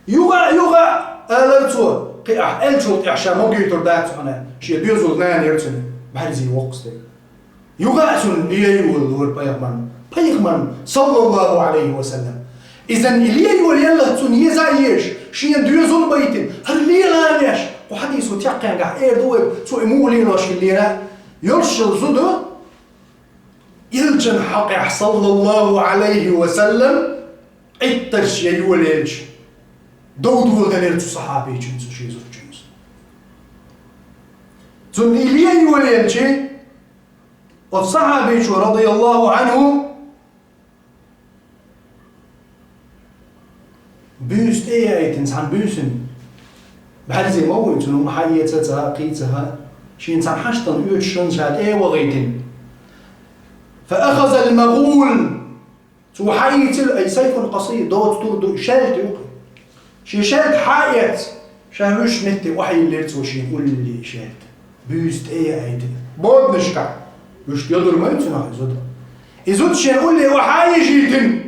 Юха а, юха а, алара цо, кхин ахь аьллачул тӀаьхьа ша могуьйтур дац хьуна, шен доьзал нана яра цуьнан, бӀаьрзе воккху стаг. Юха а цунна лелайо лора пайхамарна, пайхамарна, саллаллаху Ӏалайхи ва саллам. Иза и лелайо елла цунна еза а езаш, шена доьзал а байтина, хӀара лела а веш, кху хьадисо чаккхенгахь эр ду вайга, цо и муха лелош хиллера, йолуш йолу зуда, Элчанна хьокъехь, саллаллаху Ӏалайхи ва саллам, Ӏиттарш ян йолаелча, дов доладелира цу сахьабичун цу шен зудчуьнца. Цунна и лен йолаелча, оцу сахьабичо, радияллаху Ӏанху, буьйса тӀе а яийтина, цхьана буьйсанна, бӀаьрзе ма вуй, цунна хӀума хьаэца а ца хаьа, кхин а ца хаьа, шена цхьана хьаштана оьцуш санна ша тӀе а вахийтина. Фа ахазал магӀул. Цо хьаийцира, ай сайфун къасир, доцу тур ду, шаьлта ю-кх. Шен шаьлта хьаэцна, ша вуьшта метте охьайиллира цо шен улле шаьлта. Буьйса тӀе а яийтина. Боданашкахь, вуьшта йодур ма ю цунах и зуда. И зуда шен улле охьа а йижийтина,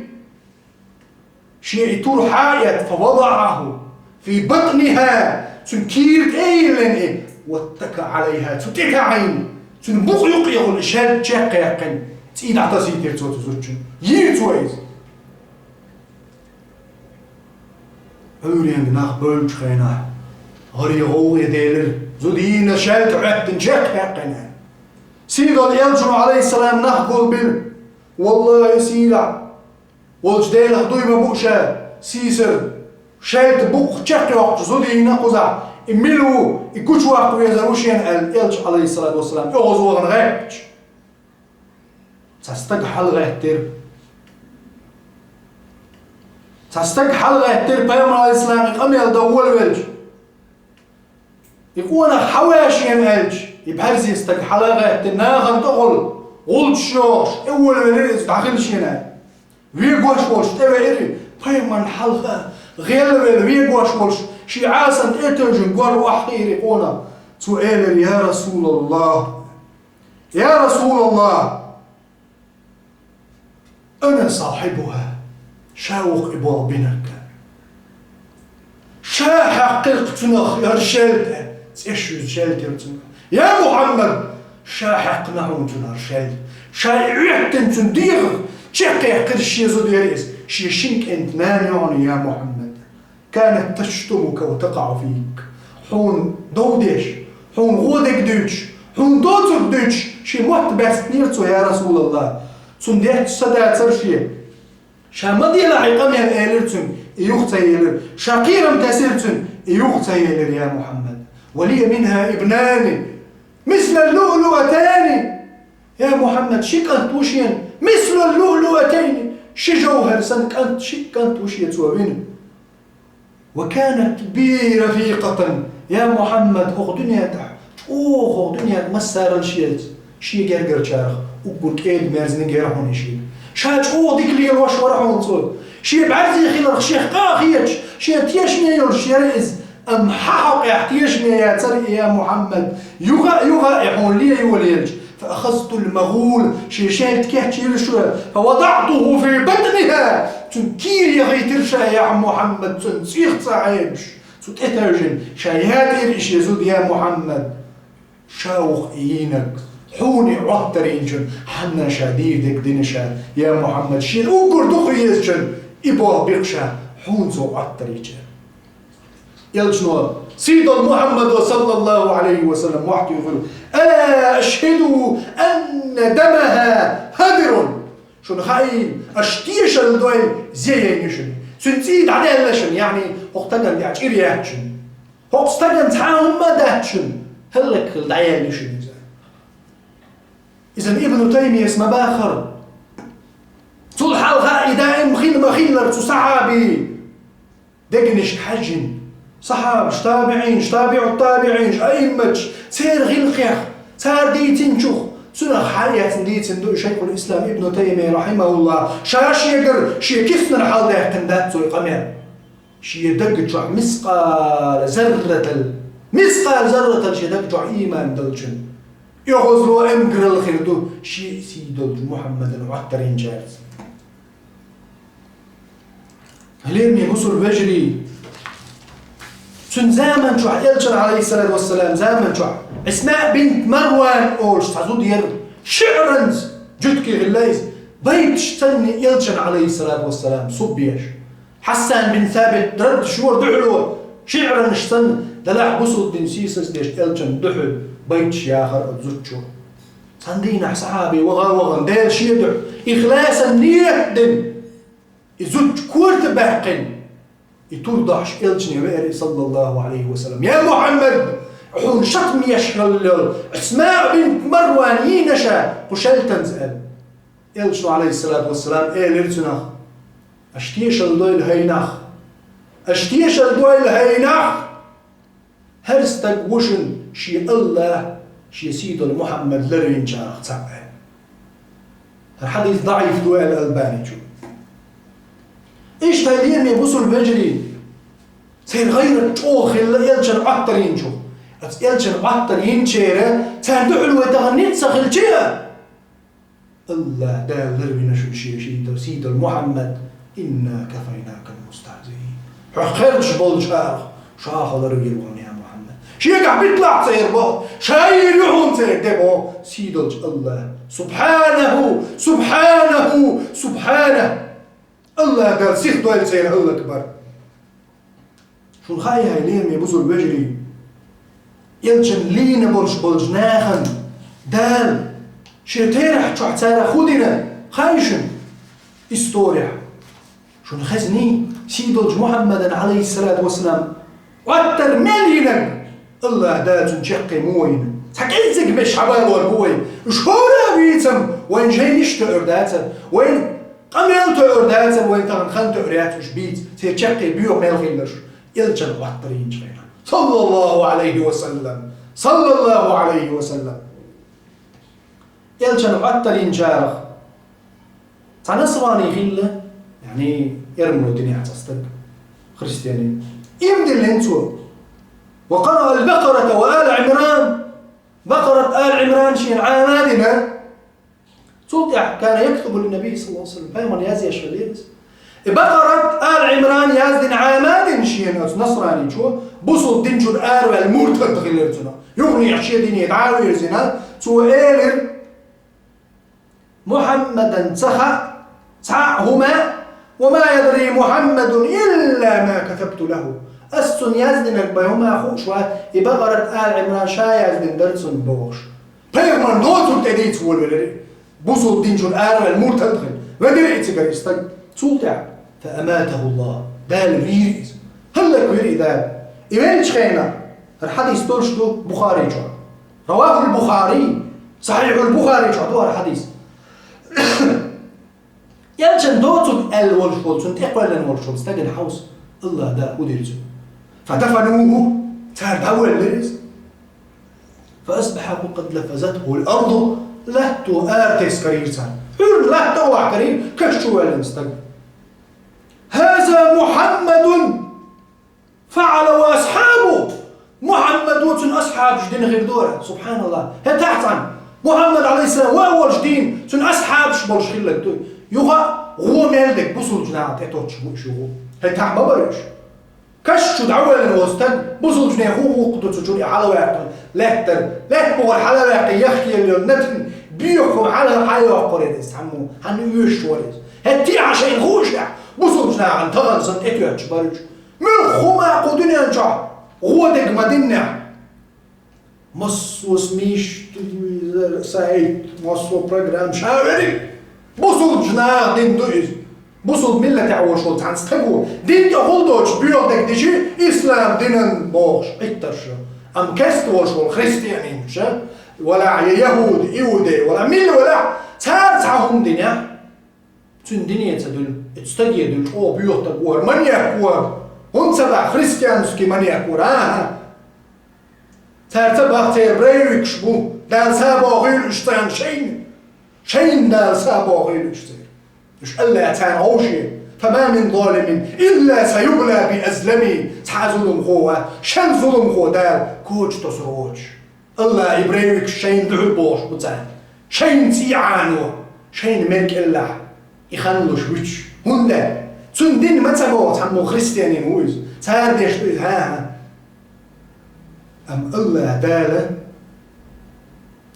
шен и тур хьаэцна, фа вадагӀаху фи батӀнихӀа, цуьнан кийра тӀе а йиллина и, ваттака Ӏалайхьа, цу тӀе таӀийна, цуьнан букъ юккъехула и шаьлта чекхъяьккхина, цӀий дӀатасийтира цо цу зудчун. Йийра цо иза. Ӏуьйренга нах бевллачу хенахь, гӀаре гӀовгӀа делира, зуда йийна шаьлта хӀоьттина чекхъяьккхина. Сийдолу Элчано, Ӏалайхиссалам, нах гулбира. ВаллахӀи, сийлахь волчу Делах дуй ма бу ша, сийсара, шаьлта букъ чекхйоккхучу зуда йийна кхузахь, и мила ву, и гучуваккха везар ву шена аьлла, Элча, Ӏалайхиссалату вассалам, оьгӀазвахана гӀаьттича. Цхьа стаг хьалагӀаьттира. Цхьа стаг хьалагӀаьттира, пайхамар, Ӏалайхиссалам, и къамел дан волавелча. И къонах хьаваьшена аьлча, и бӀаьрзе стаг хьала а гӀаьттина, нахана тӀехула гӀулчаш йохуш, тӀе волавелира иза, дӀахила шена аьлла. Вегош волуш тӀевеара, пайхамарна хьалха гӀелвелла вегош волуш, шен Ӏасана тӀе а тевжина, гор охьахиира и къонах. Цо элира: «Я РасулаллахӀ! Я РасулаллахӀ!» «Ана сахьибухӀа, ша ву-кх и болх бинарг. Ша хьаькхира-кх цунах хӀара шаьлта», цӀе шуьйза шаьлта яра цуьнан. «Я Мухьаммад, ша хьаькхна хьуна цунах хӀара шаьлта. Ша и оьттина цуьнан дегӀах чекхъяьккхира шен зуда яра иза, шен шина кӀентан нана ю хьуна, я Мухьаммад. Канат таштумука ва такъаӀу фик. Хьуна дов деш, хьуна гӀо дерг дуьйцуш, хьуна доцург дуьйцуш, шен мотт баьстинера цо, я РасулаллахӀ. Цунна детташ са дацара шен. Ша ма делахь и къамел», элира цуьнга, и юха ца елира. Ша кхерам тесира цуьнан, и юха ца елира, я Мухьаммад. «Ва лия минхӀа ибнани, мисла луълуъатайни». Я Мухьаммад, ши кӀант ву шена, мисла луълуъатайни, ши жовхӀар санна кӀант, ши кӀант ву шен цо вина. «Ва канат би рафикъатан». Я Мухьаммад, хӀокху дуьнен тӀехь, чӀогӀа хӀокху дуьнен тӀехь массарал шеца, шен гергарчарах уггар кӀеда-мерзаниг яра хьуна и шен. Ша чӀогӀа дика лелош вара хьуна цо. Шен бӀаьрзе хиларх шех къа а хеташ, шен тешаме йолуш яра иза, Амма хьа хьокъехь тешаме яцара и, я Мухьаммад, юха а, юха а и хьуна ле йолаелча, فأخذت المغول, шен шаьлта кечйира шу, فوضعته في بطنها, цуьнан кийра яхийтира ша, я Мухьаммад, цуьнан цӀийх цӀа Ӏемаш. Цу тӀетевжина, ша ятӀийра и шен зуда, я Мухьаммад. Ша ву-кх и йийнарг, хьуна и Ӏоттар йинчун, хьанна ша дийр дерг дина ша, я Мухьаммад, шена уггар дукха везачун и болх би-кх ша, хьуна цо Ӏоттар йича. Элчано, сийдолчу Мухьаммадо, саллаллаху Ӏалайхи ва саллам, мохь туьйхира: «ألا أشهد أن دمها هدر». Шуна хаийла, аша тешалла дойла, зе яйна ю шуна. Цуьнан цӀий дӀадаьлла шуна, яъни хӀокху стагана тӀехь чӀир яц шуна. ХӀокху стагана цхьа а хӀумма а дац шуна, хӀаллакьхила дӀаяьлла ю шуна иза. Иза Ибну Таймияс ма бахара. Цул хьалха и даим хилла ма-хиллара цу сахьабий дегнашка хьаьжжина. Сахьабаш, табиӀинаш, табиӀут-табиӀинаш, аимматаш, церан гӀиллакхех, цара дийцинчух, цунах хьаэцна дийцина ду и Шайхул-Ислам Ибну Таймия, рахьимахуллах, ша шегара, шен киснара хьалдаьккхина дац цо и къамел. Шен даг чохь мискъала зарратал, мискъала зарратал шен даг чохь ийман долчун, оьгӀазло, эмгаралла хир ду шен сий долчу Мухьаммадан Ӏоттар йинчаьрца. Лераме бусулба вежарий, цуьнан заман чохь, элчан, Ӏалайхиссалату вассалам, заман чохь Ӏисма бинт Марван олуш цхьа зуда яра, шиъранца, жуьгтий хилла иза, байташ санна элчан, Ӏалайхиссалату вассалам, суббеш. Хьассан бин Сабит раддаш йора дуьхьало, шиъранаш санна, делахь бусулба дин сийсаздеш элчан дуьхьал байташ яхара оцу зудчо. Цхьана дийнахь сахьаби ваха а вахана, Дела шен дуьхьа, ихласан ният а дина, и зудчун корта а баьккхина, и тур дахьаш элчане веара и, саллаллаху Ӏалайхи ва саллам: «Я Мухьаммад, хьуна шатмеш хилла йолу Ӏисма бинт Марван йийна ша кху шаьлтанца», – аьлла. Элчано, Ӏалайхиссалату вассалам, элира цунах: «Аша тешалла дойла, хӀай нах! Аша тешалла дойла, хӀай нах! ХӀара стаг ву шуна шен АллахӀ шен сий долу Мухьаммад ларвинчарах цхьаъ», – аьлла. ХӀара хьадис даӀиф ду аьлла Албаничо. Иштта, лераме бусулба вежарий, церан гӀайрат чӀогӀа хилла элчан Ӏоттар йинчух. Оцу элчан Ӏоттар йинчеран царна дуьхьал вай тахана ницкъ ца хилча, АллахӀ Дала ларвина шуна шен сий долу, сий долу Мухьаммад, «Инна кафайнакал мустахзиин». Хьо кхерчаш болчу арахь, ша хьо ларвийр ву хьуна, я Мухьаммад. Шегахь биталахь церан боху, ша йийр ю хьуна церан де боху сий долчу АллахӀа. Субхьанаху, субхьанаху, субхьанаху! АллахӀ Дала сихдойла церан хӀаллакбар. Шуна хаьий, хӀай лераме бусулба вежарий, элчан лийна болуш болчу нахана Дала шен терахь чохь царах хӀун дина, хаьий шуна? История. Шуна хезний, сий долчу Мухьаммадан, Ӏалайхиссалату вассалам, Ӏоттар мел йинарг, АллахӀ Дала цуьнан чаккхе муха йина? Цхьа кӀеззиг беш хьабалор бу вай. Уьш хӀора а вийцам вайн жайнаш тоьар дацара, вайн къамел тоьар дацара, вайн тахана хан тоьар яц уьш бийца, церан чаккхе боьха мел хилларш, элчан Ӏоттар йинчу хенахь. Саллаллаху Ӏалайхи ва саллам! Саллаллаху Ӏалайхи ва саллам! Элчан Ӏоттар йинчарах цхьа насрани хилла, яъни эрмано динехь цхьа стаг, христианин. Ийман диллина цо. «Ва къараа ал-Бакъарата ва Ала Ӏимран». Бакъарат, Ала Ӏимран шена Ӏама а дина. Цул тӀаьхьа, «Кана яктубу линнаби саллаллаху Ӏалайхи ва саллам», пайхамарна язъеш хиллера иза. И Бакъарат, Ала Ӏимран яздина Ӏама а дина шена оцу насраничо, бусулба динчуьра араваьлла муртад хилира цунах. Юханехьа шен дине дӀа а вирзина, цо элира: «Мухьаммадан ца хаьа цхьа а хӀума, ва ма ядри Мухьаммадун илла ма катабту лаху. Ас цунна яздинарг бен хӀума хууш вац, и Бакъарат, Ала Ӏимран ша яздина дара цунна», – бохуш. Пайхамарна доцург тӀедийца волавелира, бусулба динчуьра араваьлла муртад хилла. Вегира и цигара и стаг. Цул тӀаьхьа, фа аматаху Аллах, Дала вийра иза. ХӀаллаквира и Дала. И веллачу хенахь, хӀара хьадис долуш ду Бухари чохь. Равахул Бухари, Сахьихьул Бухари чохь ду хӀара хьадис. Элчан доцург аьлла волуш волу, цунна тӀекхоьллина волуш волу стагана хьовса, АллахӀ Дала хӀун дира цунна? Фадафануху, цара дӀавоьллира иза. Фаасбаха къад лафазатху ал-арду, латто ара тесна карийра царна. Ӏуьйранна латта а вахкарийра каш чу воьллина стаг. Хаза Мухьаммадун фаӀала ва асхьабу Мухьаммадо, цуьнан асхьабаш дина хир ду хӀара, субхьаналлахӀ. ХӀетахь цхьана Мухьаммад, Ӏалайхиссалам, вай а волуш дийна, цуьнан асхьабаш болуш хилла ду. Юха а гӀо мел дерг бусулба нахана тӀетоттуш бу уьш юха а. ХӀетахь ма бара уьш. Каш чу дӀавоьллина волу стаг, бусулба нехан хӀун гӀуллакх ду цу чуьра и хьалаваьккхина, лаьттара, лаьтта бухара хьалаваьккхина, яхкаелла йолу натин боьха хӀума хьала хьайоккхур яра иза цхьаммо, хьанна оьшуш вара иза. ХӀетте а шайна хууш нах, бусулба нахана тахана санна тӀетоьттуш бара уьш. Муьлхха хӀума кху дуьнен чохь гӀо дерг ма диннехь. Массо а СМИ-ш, телевизор, сайт, массо а программа, ша верриг бусулба наха дина ду иза. Бусулба миллатехь волуш волу цхьана стаго дин тӀехула доцуш боьха дерг деши, ислам динан бохуш Ӏиттарш. Амма кеста волуш волу христианин ша, валахь я яхӀуди, иудей, валахь милла валахь, цара цхьа хӀума динехь, цуьнан дине ца дуьллу, оцу стаге дуьллу, чӀогӀа боьха стаг ву хӀара, маньяк ву хӀара. ХӀунда ца баьхьа христианский маньяк ву хӀара, а? Цара ца баьхьа, церан Брейвикаш бу, Дала сабо хуьлу уьш царна шайна. Шайна Дала сабо хуьлу уьш церан. Уьш АллахӀа царна гӀовше: «Фама мин залимин илла саюбла би азлами». Цхьа а зуламхо вац, шен зуламхо Дала коча тосур воцуш. АллахӀа и Брейвикаш шайна дуьхьал бохуш бу царна. Шайна цӀий Ӏано, шайна мел кӀеллахь и хан луш вуьтуш. ХӀунда? Цуьнан дин ма ца боху цхьаммо христианин ву иза. Цара деш ду иза, хӀан-хӀа. Амма АллахӀа Дала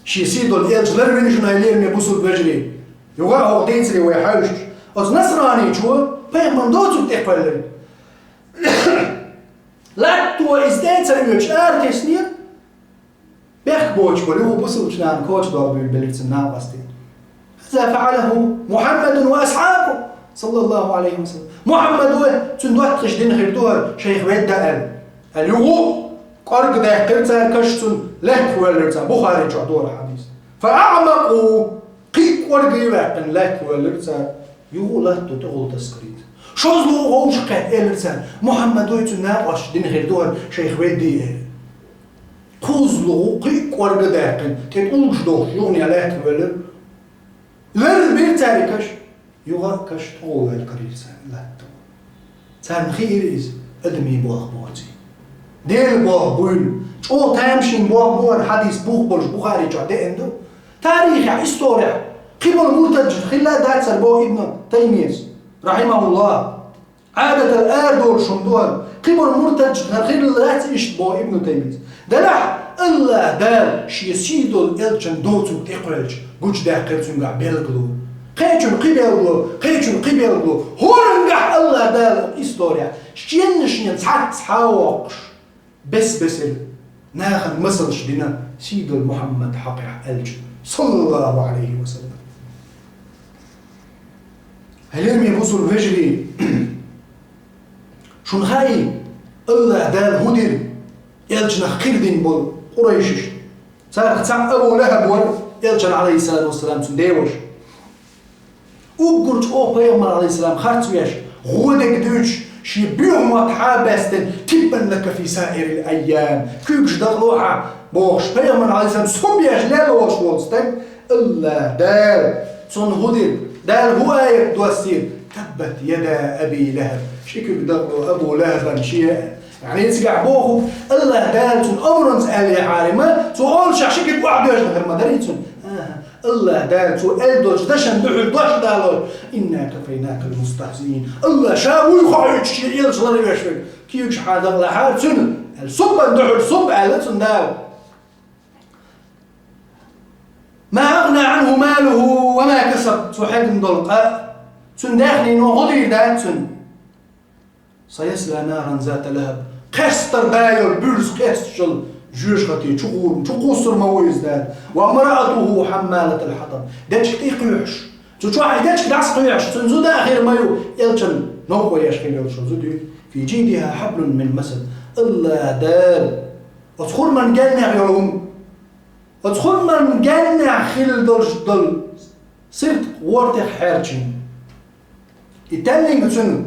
Шен сий долу элча ларвина шуна, хьоме бусулба вежарий. Юха а хӀокху дийцаре вай хьаьвсича, оцу насраничо пайхамарна доцург тӀекхоьллира. Латто иза тӀе а ца оьцуш, ара теснера. Бехк боцуш болу юха бусулба нахана коча догӀу буьйлабелира цуьнан накъостий. «Хаза фаӀалаху Мухьаммадун ва асхьабуху, саллаллаху Ӏалайхи ва саллам». Мухьаммадо, цуьнан доттагӀаша дина хир ду хӀара, шайх ведда аьлла. Аьлла юха кӀорга даьккхира цара, каш цунна лаьттах воьллира цара, Бухари чохь ду хӀара хьадис. «Фа аӀмакъу», кхин а кӀорга ваьккхина лаьттах воьллира цара, юха а латто тӀехула таскарийта. ШозлагӀа вовшах кхетта элира цара: «Мухьаммадо, цуьнан накъосташа дина хир ду хӀара, шайх веддий», – элира. КхозлагӀа кхин а кӀорга даьккхина, тӀе тӀулгаш дохуш, юханехьа лаьттах воьллира. Ларбира цара и каш. Юха а каш тӀехула ваьккхира цара латто. Царна хиира иза адамийн болх боций. Делан болх буйла. ЧӀогӀа тамашийна болх бу хӀара, хьадис бух болуш Бухари чохь деана ду. Тарихехь, исторехь кхин болу муртадаш хилла а дацара боху Ибн Таймияс, рахьимахуллахӀ. Ӏадатал арадолуш хӀума ду хӀара. Кхин болу муртадаш хӀара хилла дац иштта боху Ибн Таймияс. Делахь, АллахӀа Дала Шен сий долу элчан доцург тӀекхоьллича, гучудаьккхира цуьнгахь билгало. Кхечун кхин билгало, кхечун кхин билгало. ХӀоранна гахь АллахӀа Дала исторехь шена-шена цхьацца хьа а воккхуш, бес-бесара нахана масалш дина сий долу Мухьаммад хьокъехь аьлча, саллаллаху Ӏалайхи ва саллам. Хьоме бусулба вежарий, шуна хаьий, АллахӀа Дала хӀун дира элчанах кхийрдина болу къурайшашна? Царах цхьаъ Абу ЛахӀаб вара, элчан, Ӏалайхиссалату вассалам, цуьнан деваша. Уггар чӀогӀа пайхамар, Ӏалайхиссалам, харц веш, гӀо дерг дуьйцуш, шен боьха мотт хьа а баьстина: «Тиббан лака фи саирил айям», куьйгаш дакъало хьан, бохуш, пайхамар, Ӏалайхиссалам, суб еш лелош волу стаг, АллахӀа Дала цунна хӀун дира? Дала хӀун аят доссийра? «Таббат яда Аби ЛахӀаб». Ши куьг дакъало Абу ЛахӀабан шен. Яъни цигахь боху, АллахӀа Дала цунна омранца аьлла яхьарима, цо олушехь ши куьг охьадоьжна хир ма дарий цунна. АхӀа. АллахӀа Дала цо аьлла долчу дашна дуьхьал дош далор: «Инна кафайнакал мустахзиин». АллахӀа Ша вуй хоуьйтуш шен элча ларвеш верг, куьйгаш хьан дакъалахьара цуьнан, аьлла, суббан дуьхьал суб аьлла цунна Дала. «Ма агӀна Ӏанху малуху ва ма касаб», цо хьегна долу къа, цуьнан даьхнино хӀун дийр дац цуьнан. «Саясла наран зата лахӀаб». Кхестар да йолу, буьрса кхесташ йолу жоьжахати чу гӀур-, чу кхуссур ма ву иза Дала. «Ва мраатуху хьаммалатал хьатаб». Дечиг тӀе кхоьхьуш. Цу чохь и дечиг дӀасакхоьхьуш, цуьнан зуда а хир ма ю, элчан новкъа еш хир йолуш йолу зуда ю. «Фи жидиха хьаблун мин масад». АллахӀа Дала оцу хурман геннех йолу хӀума. Оцу хурман геннех хилла долуш долу сирт гӀортех хьерчийна. И теллинг цуьнан,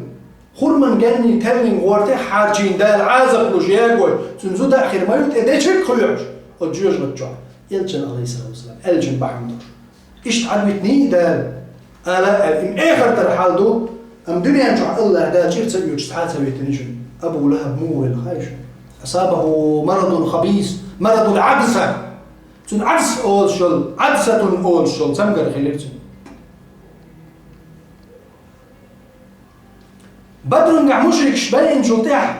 хурман генний теллинг гӀортех хьарчийна Дала Ӏазап луш ягой, цуьнан зуда а хир ма ю тӀе дечиг а кхоьхьуш, оцу жоьжахати чохь, элчан, Ӏалайхиссалату вассалам, элчан бахьана долуш. Иштта Ӏадвитиний Дала, ала а аьлла, и эхартара хьал ду, амма дуьнен чохь АллахӀа Дала чӀир ца оьцуш цхьа а ца витина шуна. Абу ЛахӀаб муха велла хаьий шуна? أصابه مرض خبيث، مرض العدسة. Цунна Ӏадса олуш йолу, Ӏадсатун олуш йолу цамгар хилира цуьнан. Бадрангахь мушрикаш байинчул тӀаьхьа,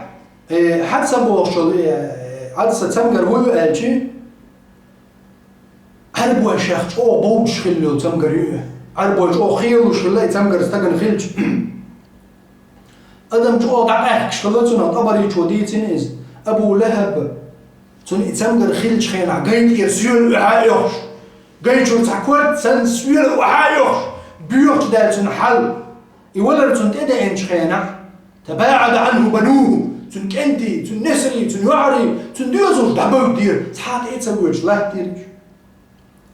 э, хьан ца бохуш йолу, э, Ӏадса цамгар вуй аьлча, Ӏарбой шех чӀогӀа бовдуш хилла йолу цамгар ю и. Ӏарбой чӀогӀа кхелуш хилла и цамгар стагана хилча. Адам чӀогӀа дӀакъаьхкаш хилла цунах, тӀабарийчо дийцина иза. Абу ЛахӀаб, цунна и цамгар хиллачу хенахь, гай тӀера соьла охьа а йохуш, гай чуьра цхьа корта санна соьла охьа а йохуш, боьхачу даьлла цуьнан хьал. И валар цунна тӀедеанчу хенахь, تباعد عنه بنوه, цуьнан кӀентий, цуьнан несарий, цуьнан йоӀарий, цуьнан доьзалш дӀабевддера, цхьа а тӀе а ца воьдуш латтийра уьш.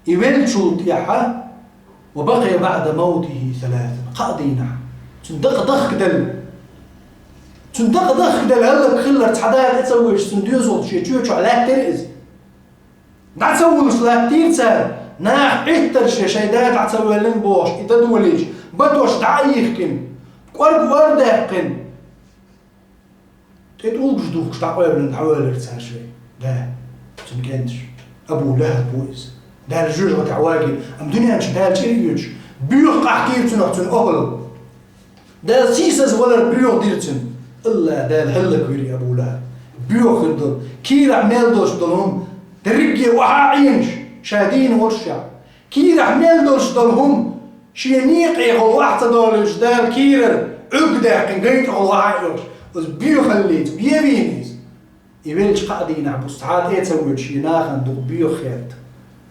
И веллачул тӀаьхьа, وبقي بعد موته ثلاثا, кхаа дийнахь, цуьнан дакъа дахкаделла. Цуьнан дакъа дахкаделла, хӀаллакьхилар, цхьа а тӀе ца воьдуш, цуьнан доьзалш шен чоь чохь лаьттира иза. ДӀа ца вулуш латтийра цара, наха Ӏиттарш, шайн да дӀа ца воьллина бохуш, и дан долийча, батош дӀа а йихкина, кӀорга ор а даьккхина, тӀе тӀулгаш духкуш дӀакъоьллина дӀавоьллира цара шайн да, цуьнан кӀенташ. Абу ЛахӀаб ву иза. Дала жоьжахатехь вагийра, амма дуьнен чу Дала чӀир а оьцуш, боьха къахкийра цунах цуьнан охӀла. Дала сийсаза валар боьха дира цуьнан. АллахӀ Дала хӀаллаквира Абу ЛахӀаб. Боьха хир долу, кийрахь мел долуш долу хӀума дерриге охьа а Ӏенош, ша дийна волушшехь, кийрахь мел долуш долу хӀума шен некъахула охьа ца долуьйтуш, Дала кийрара Ӏуьрг даьккхина, гайтӀахула охьа а йолуш, оцу боьхаллица бен вийна иза. И веллачу кхаа дийнахь бу цхьа а тӀе а ца воьдуш, шен нахана дукха боьха хетта.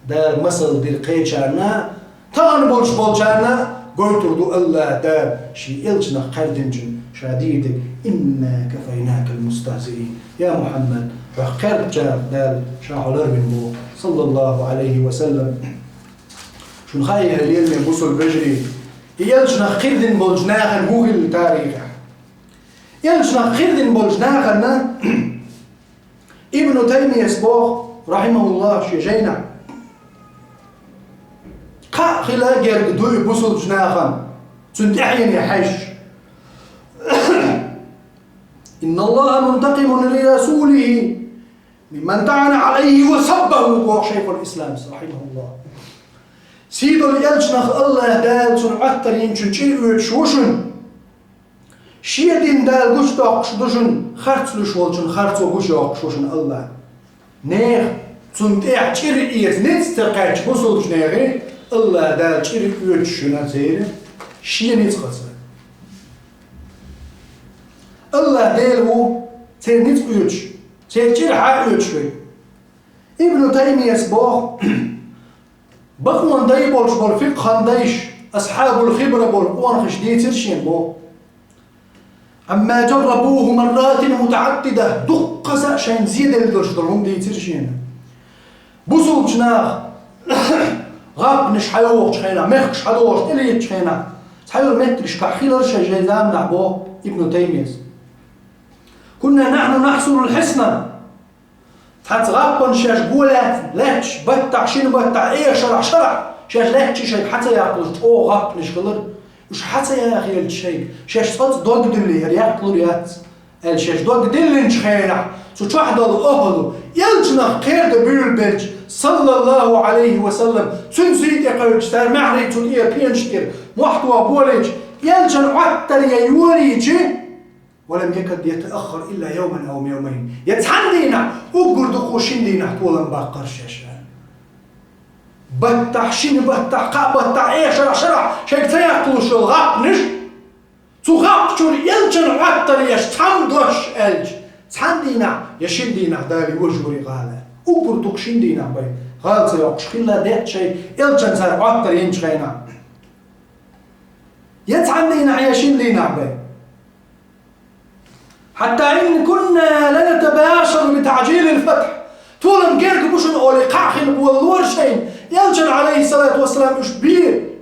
Дала масал дира кхечарна, тахана болуш болчарна гойтур ду АллахӀ Дала шен элчанах кхаьрдинчун ша дийр дерг: إنا كفيناك المستهزئين. Я Мухьаммад, хьох кхаьрдачарах Дала ша хьо ларвина боху, саллаллаху Ӏалайхи ва саллам. Шуна хаий, хьоме бусалба вежарий, и элчанах кхирдина болчу нахана хӀун хилла тарихехь? Элчанах кхирдина болчу нахана Ибну Таймияс боху, рахьимахуллахь, шен жайнахь: кхаъ хила герга ду и бусалбачу нахана, цуьнан тӀаьхьене хьаьжча. إن الله منتقم لرسوله ممن طعن عليه وسبه, боху шайхул ислам, рахьимахуллахь. Сийдолу элчанах АллахӀ Дала цунна Ӏоттар йинчун чӀир оьцуш ву шуна. Шен дин Дала гучудоккхуш ду шуна, харц луьйш волчун харцо гучудоккхуш ву шуна АллахӀ. Нехан цунна тӀехь чӀир эца ницкъ ца кхаьчча бусалбачу нехан, АллахӀ Дала чӀир оьцуш шуна церан шен ницкъаца. АллахӀ Дела ву церан ницкъ оьцуш, церан чӀир хьа оьцуш верг. Ибну Таймияс боху, бакъонан дай болуш болу фикъхьан дайша, асхьабул хибра болу къонахаша дийцира шена боху. عما جربوه مرات متعددة, дуккхаза а шайна зеделла долуш долу хӀума дийцира шена. Бусалбачу наха гӀапанаш хьайогӀучу хенахь, мехкаш хьадогӀуш тӀелетачу хенахь, цхьайолу меттигашкахь хилира шайн жай заманахь боху Ибну Таймияс. كنا نحن نحصر الحصن. Цхьацца гӀаппана шаьш го лаьцна, лаьтташ баттахь, шина баттахь, эха шарахь, шарахь, шаьш лаьтташ шайга хьа ца яккхалуш чӀогӀа гӀаппанаш хилира. Уьш хьа ца яхаелча шайга, шаьш цкъа а дог дилла, хӀара яккхалур яц, аьлла, шаьш дог диллинчу хенахь, цу чохь долу охӀла, элчанах кхерда буьйлабелча, саллаллаху Ӏалайхи ва саллам, цуьнан сий тӀе кхевлча, цара маьхьарий цу тӀера, пенаш тӀера мохь тоха болийча, элчан Ӏоттаре йолийча, ولم يكد يتأخر إلا يوما أو يومين. Я цхьана дийнахь, уггар дукха шина дийнахь толам баккхара шаьш. Баттахь, шина баттахь, кхаа баттахь, эха шарахь, шарахь шайга ца яккхалуш йолу гӀаппанаш, цу гӀаппачуьра элчан Ӏоттар еш цхьамма дош аьлча, цхьана дийнахь я шина дийнахь Дала йожавур и гӀала. Уггар дукха шина дийнахь бен гӀала ца йоккхуш хилла детташ шайн элчан цара Ӏоттар йинчу хенахь. Я цхьана дийнахь, я шина дийнахь бен. حتى إن كنا لنتباشر بتعجيل الفتح. Толам герга бу шуна олий, кхаъ хила болалора шайна. Элчан, Ӏалайхиссалату вассалам, уьш бе,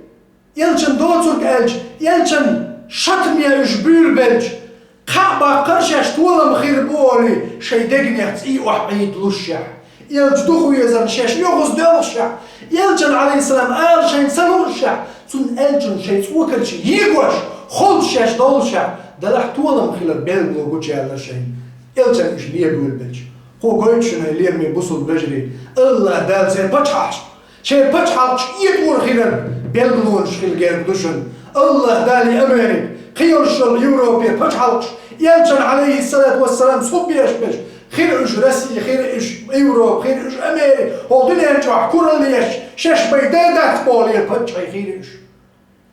элчан доцург аьлча, элчан шатаме уьш буьйлабелча, кхаъ баккхара шаьш толам хир бу олий, шайн дегнех цӀий охьаӀийдалушшехь. Элча духу везарна шаьш оьгӀаз доьлхушехь, элчан, Ӏалайхиссалам, ала шайна ца луушшехь, цунна аьллачунна шайн цӀокарчий йигош, холчу шаьш доллушехь, делахь толам хилар белгало гучуяьллар шайна, элчан уьш бе буьйлабелча. Кхо гойту шуна, лераме бусулба вежарий, АллахӀ Дала церан пачхьалкхаш, шайн пачхьалкхаш этӀор хилар белгалонаш хила герга ду шуна. АллахӀ Дала и Америка, кхин йолуш йолу Европера пачхьалкхаш, элчанна, Ӏалайхиссалату вассалам, суббеш беш, хир уьш Россия, хир уьш Европа, хир уьш Америка, хӀокху дуьнен чохь куралла еш, шаьш бен дац боху лела паччахьий хир уьш.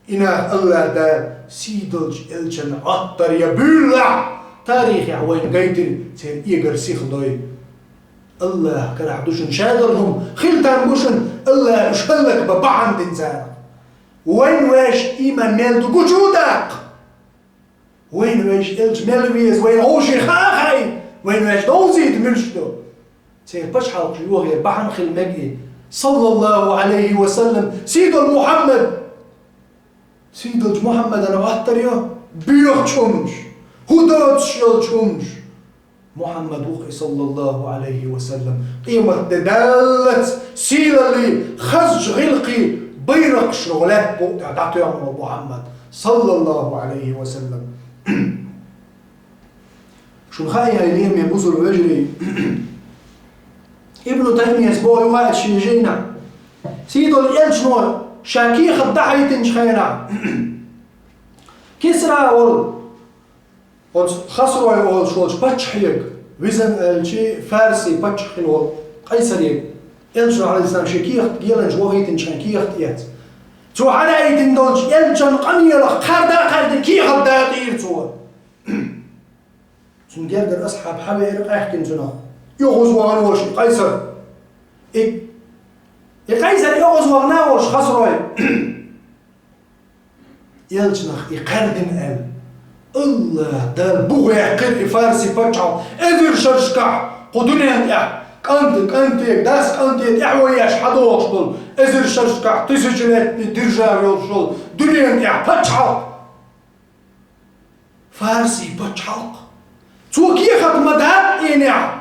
И нах АллахӀ Дала сийдолчу элчанна Ӏоттар я буьйлалахь, тарихехь вайна гайтина церан эгар сиха дой. АллахӀ карахь ду шуна шадолу хӀума, хила там бу шуна, АллахӀа уьш хӀаллакбан бахьана дина царах. Вайна ваьш ийман мел ду гучу а даккха. Вайна ваьш элча мел веза, вайна вовшийн хаа хаий, вайна ваьш довзийта муьлш ду. Церан пачхьалкхаш йохор бахьана хила мега и, саллаллаху Ӏалайхи ва саллам, сийдолу Мухьаммад. Сийдолчу Мухьаммадана Ӏоттар йо боьхачу хӀуманаш, хӀун доцуш йолчу хӀуманаш. Мухьаммад ву-кх и, саллаллаху Ӏалайхи ва саллам, къематде даллалц сийлаллий, хазачу гӀиллакхий байракхаш йолу лаьтта букъа тӀехь дӀатоьхна волу Мухьаммад, саллаллаху Ӏалайхи ва саллам. Шуна хаьий, хӀай лераме бусулба вежарий, Ибну Таймияс боху юха а шен жайнахь, сийдолу элчано ша кехат дӀахьийтинчу хенахь, Кисра волу, оцу Хасрой олуш волчу паччахьега, визан аьлчи, Фарси паччахь хилла волу Къайсарега, элчано, Ӏалайхиссалам, шен кехат геланча вохийтинчу хенахь кехат эцна. Цо хьадаийтина долчу элчан къамелах кхарда а кхаьрдина кехат датӀийра цо. Цунна гергара асхьаб хьавеара къаьхкина цунах. ОьгӀазвахана волуш и Къайсар. И, и Къайсар оьгӀазвахана волуш Хасрой. Элчанах и кхаьрдина аьлла, АллахӀ Дала бух баьккхира и Фарси пачхьалкх эзар шаршкахь, кху дуьнен тӀехь кӀант, кӀанте, дас кӀанте тӀаьхьо еш хьадогӀуш долу, эзар шаршкахь тысячелетний держава йолуш йолу дуьнен тӀехь пачхьалкх. Фарси пачхьалкх. Цо кехат ма датӀийнехь,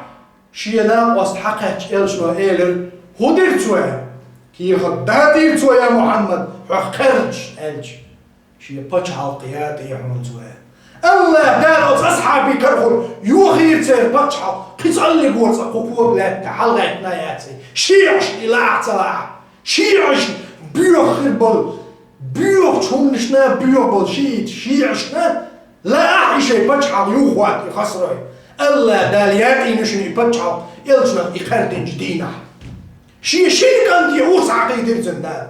шен накъост хьакхаьчча, элчано элира: «ХӀун дира цо?» — аьлла. «Кехат датӀийра цо, я Мухьаммад, хьох кхаьрдаш», — аьлча, шен пачхьалкх ятӀийра хьуна цо, аьлла. АллахӀ Дала оцу асхьабийн карахула йохийра церан пачхьалкх, кхин цӀаллиг вацахь кху кога лаьтта хьалагӀаьттина яций, шиӀаш и лаахь ца лаахь. ШиӀаш боьха хир болу, боьхачу хӀуманашна боьха болу шиӀиташ шиӀашна лаахь и шайн пачхьалкх юхахӀотта и Хасрой. АллахӀ Дала ятӀийна шуна и пачхьалкх элчанах и кхаьрдинчу дийнахь. Шен шина кӀанте урс хьакхийтира цунна Дала.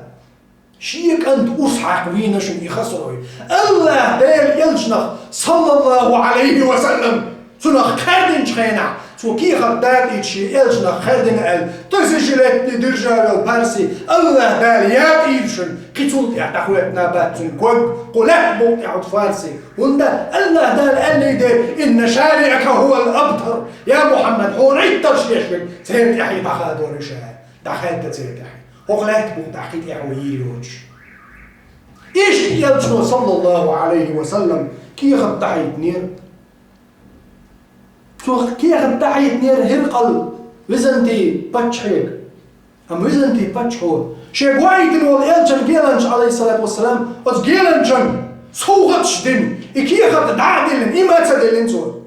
Шен кӀант урс хьакха вийна шуна и Хасрой. АллахӀ Дала элчанах, саллаллаху Ӏалайхи ва саллам, цунах кхаьрдинчу хенахь, цо кехат датӀийча шен элчанах кхаьрдина аьлла, тысячелетний держава йолу Фарси, АллахӀ Дала ятӀийра шуна, кхин цул тӀаьхьа дӀахӀоьттина бац цуьнан ког кху лаьтта букъа тӀехь оцу Фарси. ХӀунда АллахӀ Дала аьллий дера: «Инна шаниака хӀувал абтар». Я Мухьаммад, хьуна Ӏиттарш деш верг церан тӀаьхье дӀахадор ю ша, дӀахаьдда церан тӀаьхье. ХӀокху лаьтта букъа тӀехь кхин тӀаьхьо йийр йоцуш. Иштта элчано, саллаллаху Ӏалайхи ва саллам, кехат дӀахьийтинера. Цо кехат дӀахьийтинера ХӀиркъал Византий паччахьега. Амма Византий паччахьо шен гойийтина волу элчан геланча, Ӏалайхиссалату вассалам, оцу геланчан совгӀаташ дина, и кехат дӀа а диллина, и ма ца диллина цо.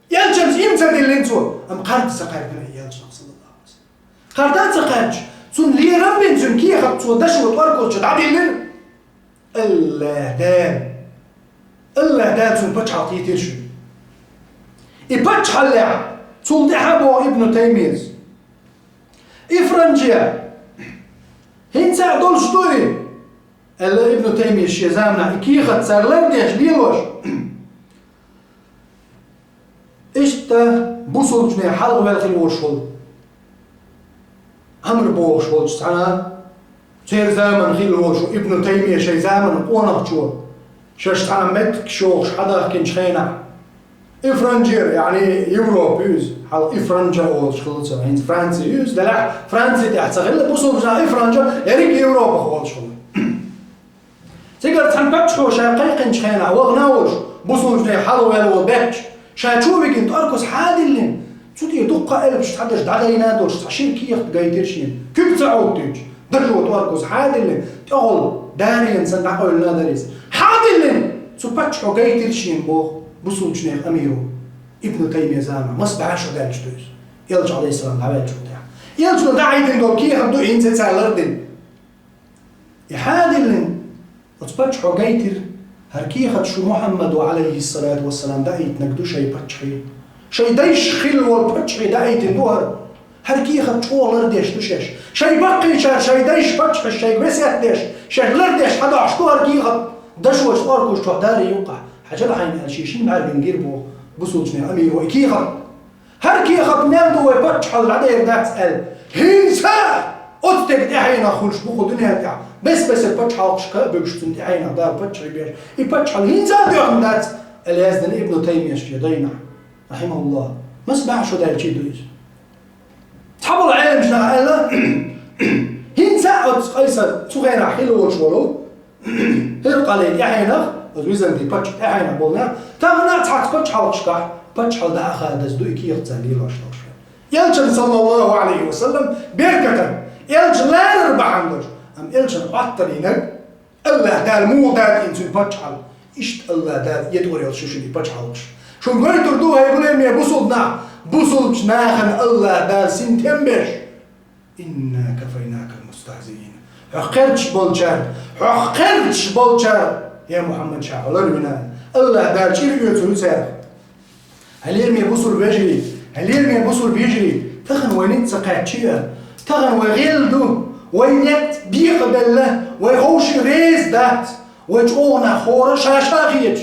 Элчанца и ма ца диллина цо, амма кхарда ца кхаьрдина и элчанах, саллаллаху Ӏалайхи ва саллам. Кхарда ца кхаьрдаш, цунна лерам бина цуьнан кехат цо дашо тӀоркузчу дӀадиллира. АллахӀ Дала, АллахӀ Дала цунна пачхьалкх йитира шуна. И паччахьаллехь, цул тӀаьхьа боху Ибну Таймияс: «И франжия, хӀинца а долуш дуй?» — аьлла Ибну Таймияс шен заманахь, и кехат цара лардеш лелош. Иштта бусулбачунна хьалха ваьлла хилла волуш волу Ӏамр бохуш волчу цхьана, церан заманахь хилла волуш волу Ибну Таймия шайн заманан къонахчо, шаьш цхьана меттигаш йохуш хьадахкинчу хенахь, и франжера, яъни Европа ю иза, хьалха и франжа олуш хилла цара, хӀинца Франция ю иза, делахь Франция тӀехь ца хилла, бусулбачу наха и франжа, ерриг Европах олуш хилла. Цигара цхьана паччахьо ша кхайкхинчу хенахь, вахана а волуш, бусулбачунна хьалха ваьлла волу баьчча, ша чу а вигина, тӀоркуз хьа а диллина, цу тӀе дуккха а элпаш цхьа даш дӀадайна а долуш, цхьа шира кехат гайтира шена, куьг ца Ӏуттуьйтуш, дашо тӀоркуз хьа а диллина, тӀехула дарена санна дӀакъевлина а дара иза. Хьа а диллина, цу паччахьо гайтира шена боху бусулбачу нехан амиро, Ибну Таймия заманахь, маса бӀе шо даьлча ду иза. Элча, Ӏалайхиссалам, дӀаваьллачул тӀехьа. Элчано дӀахьедина долу кехат ду хӀинца цара лардина. И хьадиллина оцу паччахьо гайтира: «ХӀара кехат шу Мухьаммада, Ӏалайхиссалату вассалам, даийтинарг ду шайн паччахье. Шайн дайша хилла волу паччахье даийтина ду хӀара. ХӀара кехат чӀогӀа лардеш ду шаьш. Шайн баккхийчара шайн дайша паччахьаш шайга весет деш, шаьш лардеш хьадохьуш ду хӀара кехат. Дашош, оркуш чохь далий юккъахь. Хьажал хьайна», аьлла, шен шина бӀаьргана гира боху бусулбачу нехан амиро и кехат. «ХӀара кехат мел ду, вай паччахьалла дӀадер дац», аьлла. «ХӀинца оцу стеган тӀаьхьенах хуьлуш бу кху дуьнен тӀехь. Бес-бесара пачхьалкхашка а буьгуш цуьнан тӀаьхьенах Дала паччахье беш. И паччахьалла хӀинца а доьхна дац», аьлла, яздина Ибну Таймияс шен дайнахь, рахьимахуллах. Маса бӀе шо даьлча а ду иза. Цхьаболу Ӏеламчу наха аьлла, хӀинца а оцу Къайсар цу хенахь хилла волуш волу, ХӀиркъалин тӀаьхьенах, оцу Византин паччахьан тӀаьхьенах болу нах, тахана а цхьацца пачхьалкхашкахь паччахьалла дӀа а хадаза ду и кехат цара лелош долуш. Элчан, саллаллаху Ӏалайхи ва саллам, беркатан, Элча ларар бахьана долуш, амма Элчан Ӏоттар йинарг, АллахӀ Дала муха датӀийна цуьнан паччахьалла, иштта АллахӀ Дала етӀор йолуш ю шуна и пачхьалкхаш. Шуна гойтур ду, хӀай бусулба нах, бусулбачу нахана АллахӀ Дала синтем беш. «Инна кафайнакал мустахзиин». Хьох кхерчаш болчара, хьох кхерчаш болчара, я Мухьаммад, ша хьо ларвина. АллахӀ Дала чӀир оьцур ю царах. Хьалераме бусулба вежарий, хьалераме бусулба йижарий, тахана вай ницкъ ца кхаьчча а, тахана вай гӀелла ду, вай некъ бекъабелла, вай ховший реза дац, вай чӀогӀа нах хӀора ша-ша хеташ.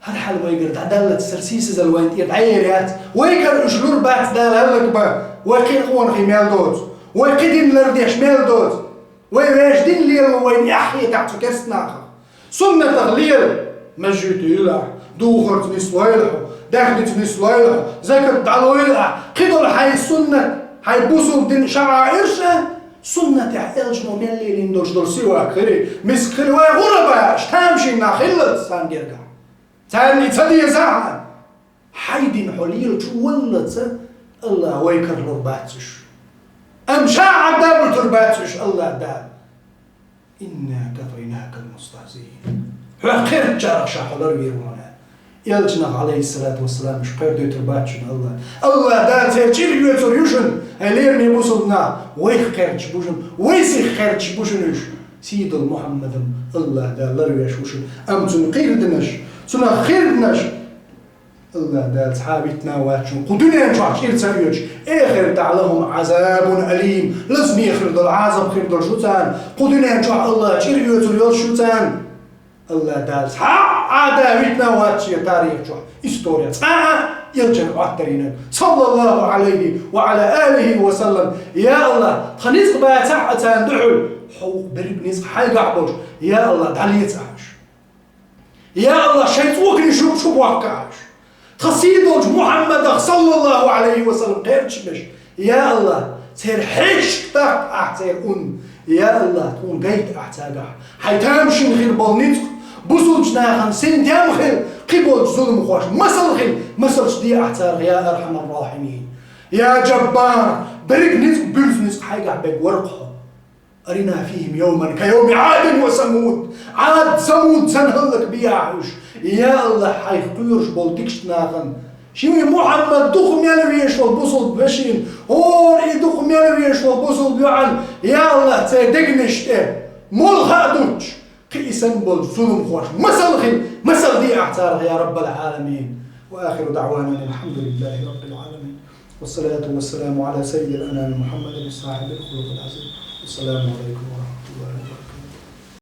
ХӀара хьал вайгара дӀадаллалц, хӀара сийсазалла вайна тӀера дӀаер яц. Вайгара уьш лур бац Дала хӀаллакбан, вай кхин къонахий мел доцу, вай кхин дин лардеш мел доцу, вай вешан дин лело вайна эхь хетахь цу керста нахах. Суннатах лела, меже юьйла ахь, духарца нислойла хьо, даьхница нислойла хьо, закат дӀалойла ахь, кхидолу хьайн суннат, хьайн бусулба дин шаӀаирш а, суннатехь Элчано мел лелийна долуш долу сивак хили, миск хили, вай гӀуран баьш, тамашийна нах хиллалц царна гергахь. Царна и ца дезахь а, хьайн дин хьо лелачу валлалц а, АллахӀ вай кара лур бац уьш. Амма ша Ӏадда буьтур бац уьш АллахӀ Дала. «Инна кафайнакал мустахзиин». Хьох кхерчарах ша хьо ларвийр ву хьуна. Элчанах, Ӏалайхиссалату вассалам, уьш кхоьрдуьйтур бац шуна АллахӀ. АллахӀ Дала церан чӀир оьцур ю шуна, хьалераме бусулба нах, вайх кхерчаш бу шуна, вай сих кхерчаш бу шуна уьш. Сийдолу Мухьаммадам АллахӀ Дала ларвеш ву шуна, амма цуьнан кхийрдинарш, цунах кхийрдинарш АллахӀ Дала цхьа а витина вац шуна, кху дуьнен чохь чӀир ца оьцуш, эхартахь лахӀум Ӏазабун алим, лазаме хир долу Ӏазап хир долуш ду царна, кху дуьнен чохь АллахӀ чӀир оьцур йолуш ю царна. АллахӀ Дала цхьа а Ӏада витина вац шен тарих чохь, история, цкъа а Элчан Ӏоттарийнарг, саллаллаху Ӏалайхи ва Ӏала алихи ва саллам. Я АллахӀ, тхан ницкъ бацахь а царна дуьхьал, хьо вукху берриг ницкъ хьайгахь болуш, я АллахӀ, дӀалеца ахь уьш. Я АллахӀ, шайн цӀоканаш юкъа чу бохка ахь уьш. Тхан сий долчу Мухьаммадах, саллаллаху Ӏалайхи ва саллам, кхерчаш беш. Я АллахӀ, церан хьешашка даккха ахь церан ун. Я АллахӀ, тхуна гайта ахь царгахь хьайн тамашийна хир болу ницкъ, бусулбачу нахана синтем хила, кхин болчу зуламхошна масал хила, масалш де ахь царах, я архьамар рахьимин. Я Джаббар, берриг ницкъ, буьрса ницкъ хьайгахь берг вара хьо. «Арина фихим йовман ка йовми Ӏадин ва Самуд». Ӏад, Самуд санна хӀаллакбе ахь уьш. Я АллахӀ, хьайх кхоьруш болу дикачу нахана, шен Мухьаммад дукха мел везаш волу бусулба вешин, хӀора и дукха мел везаш волу бусулба йоӀан, я АллахӀ, церан дегнаш тӀе молла хаа дуттуш, кхин и санна болчу зуламхошна масал хила, масал де ахь царах, я Раббал Ӏаламин. Ва ахиру даӀвана анил хьамдулиллахи Раббил Ӏаламин. Вассалату вассаламу Ӏала саййидил анами Мухьаммадин сахьибил хулукъил Ӏазим. Вассаламу Ӏалайкум ва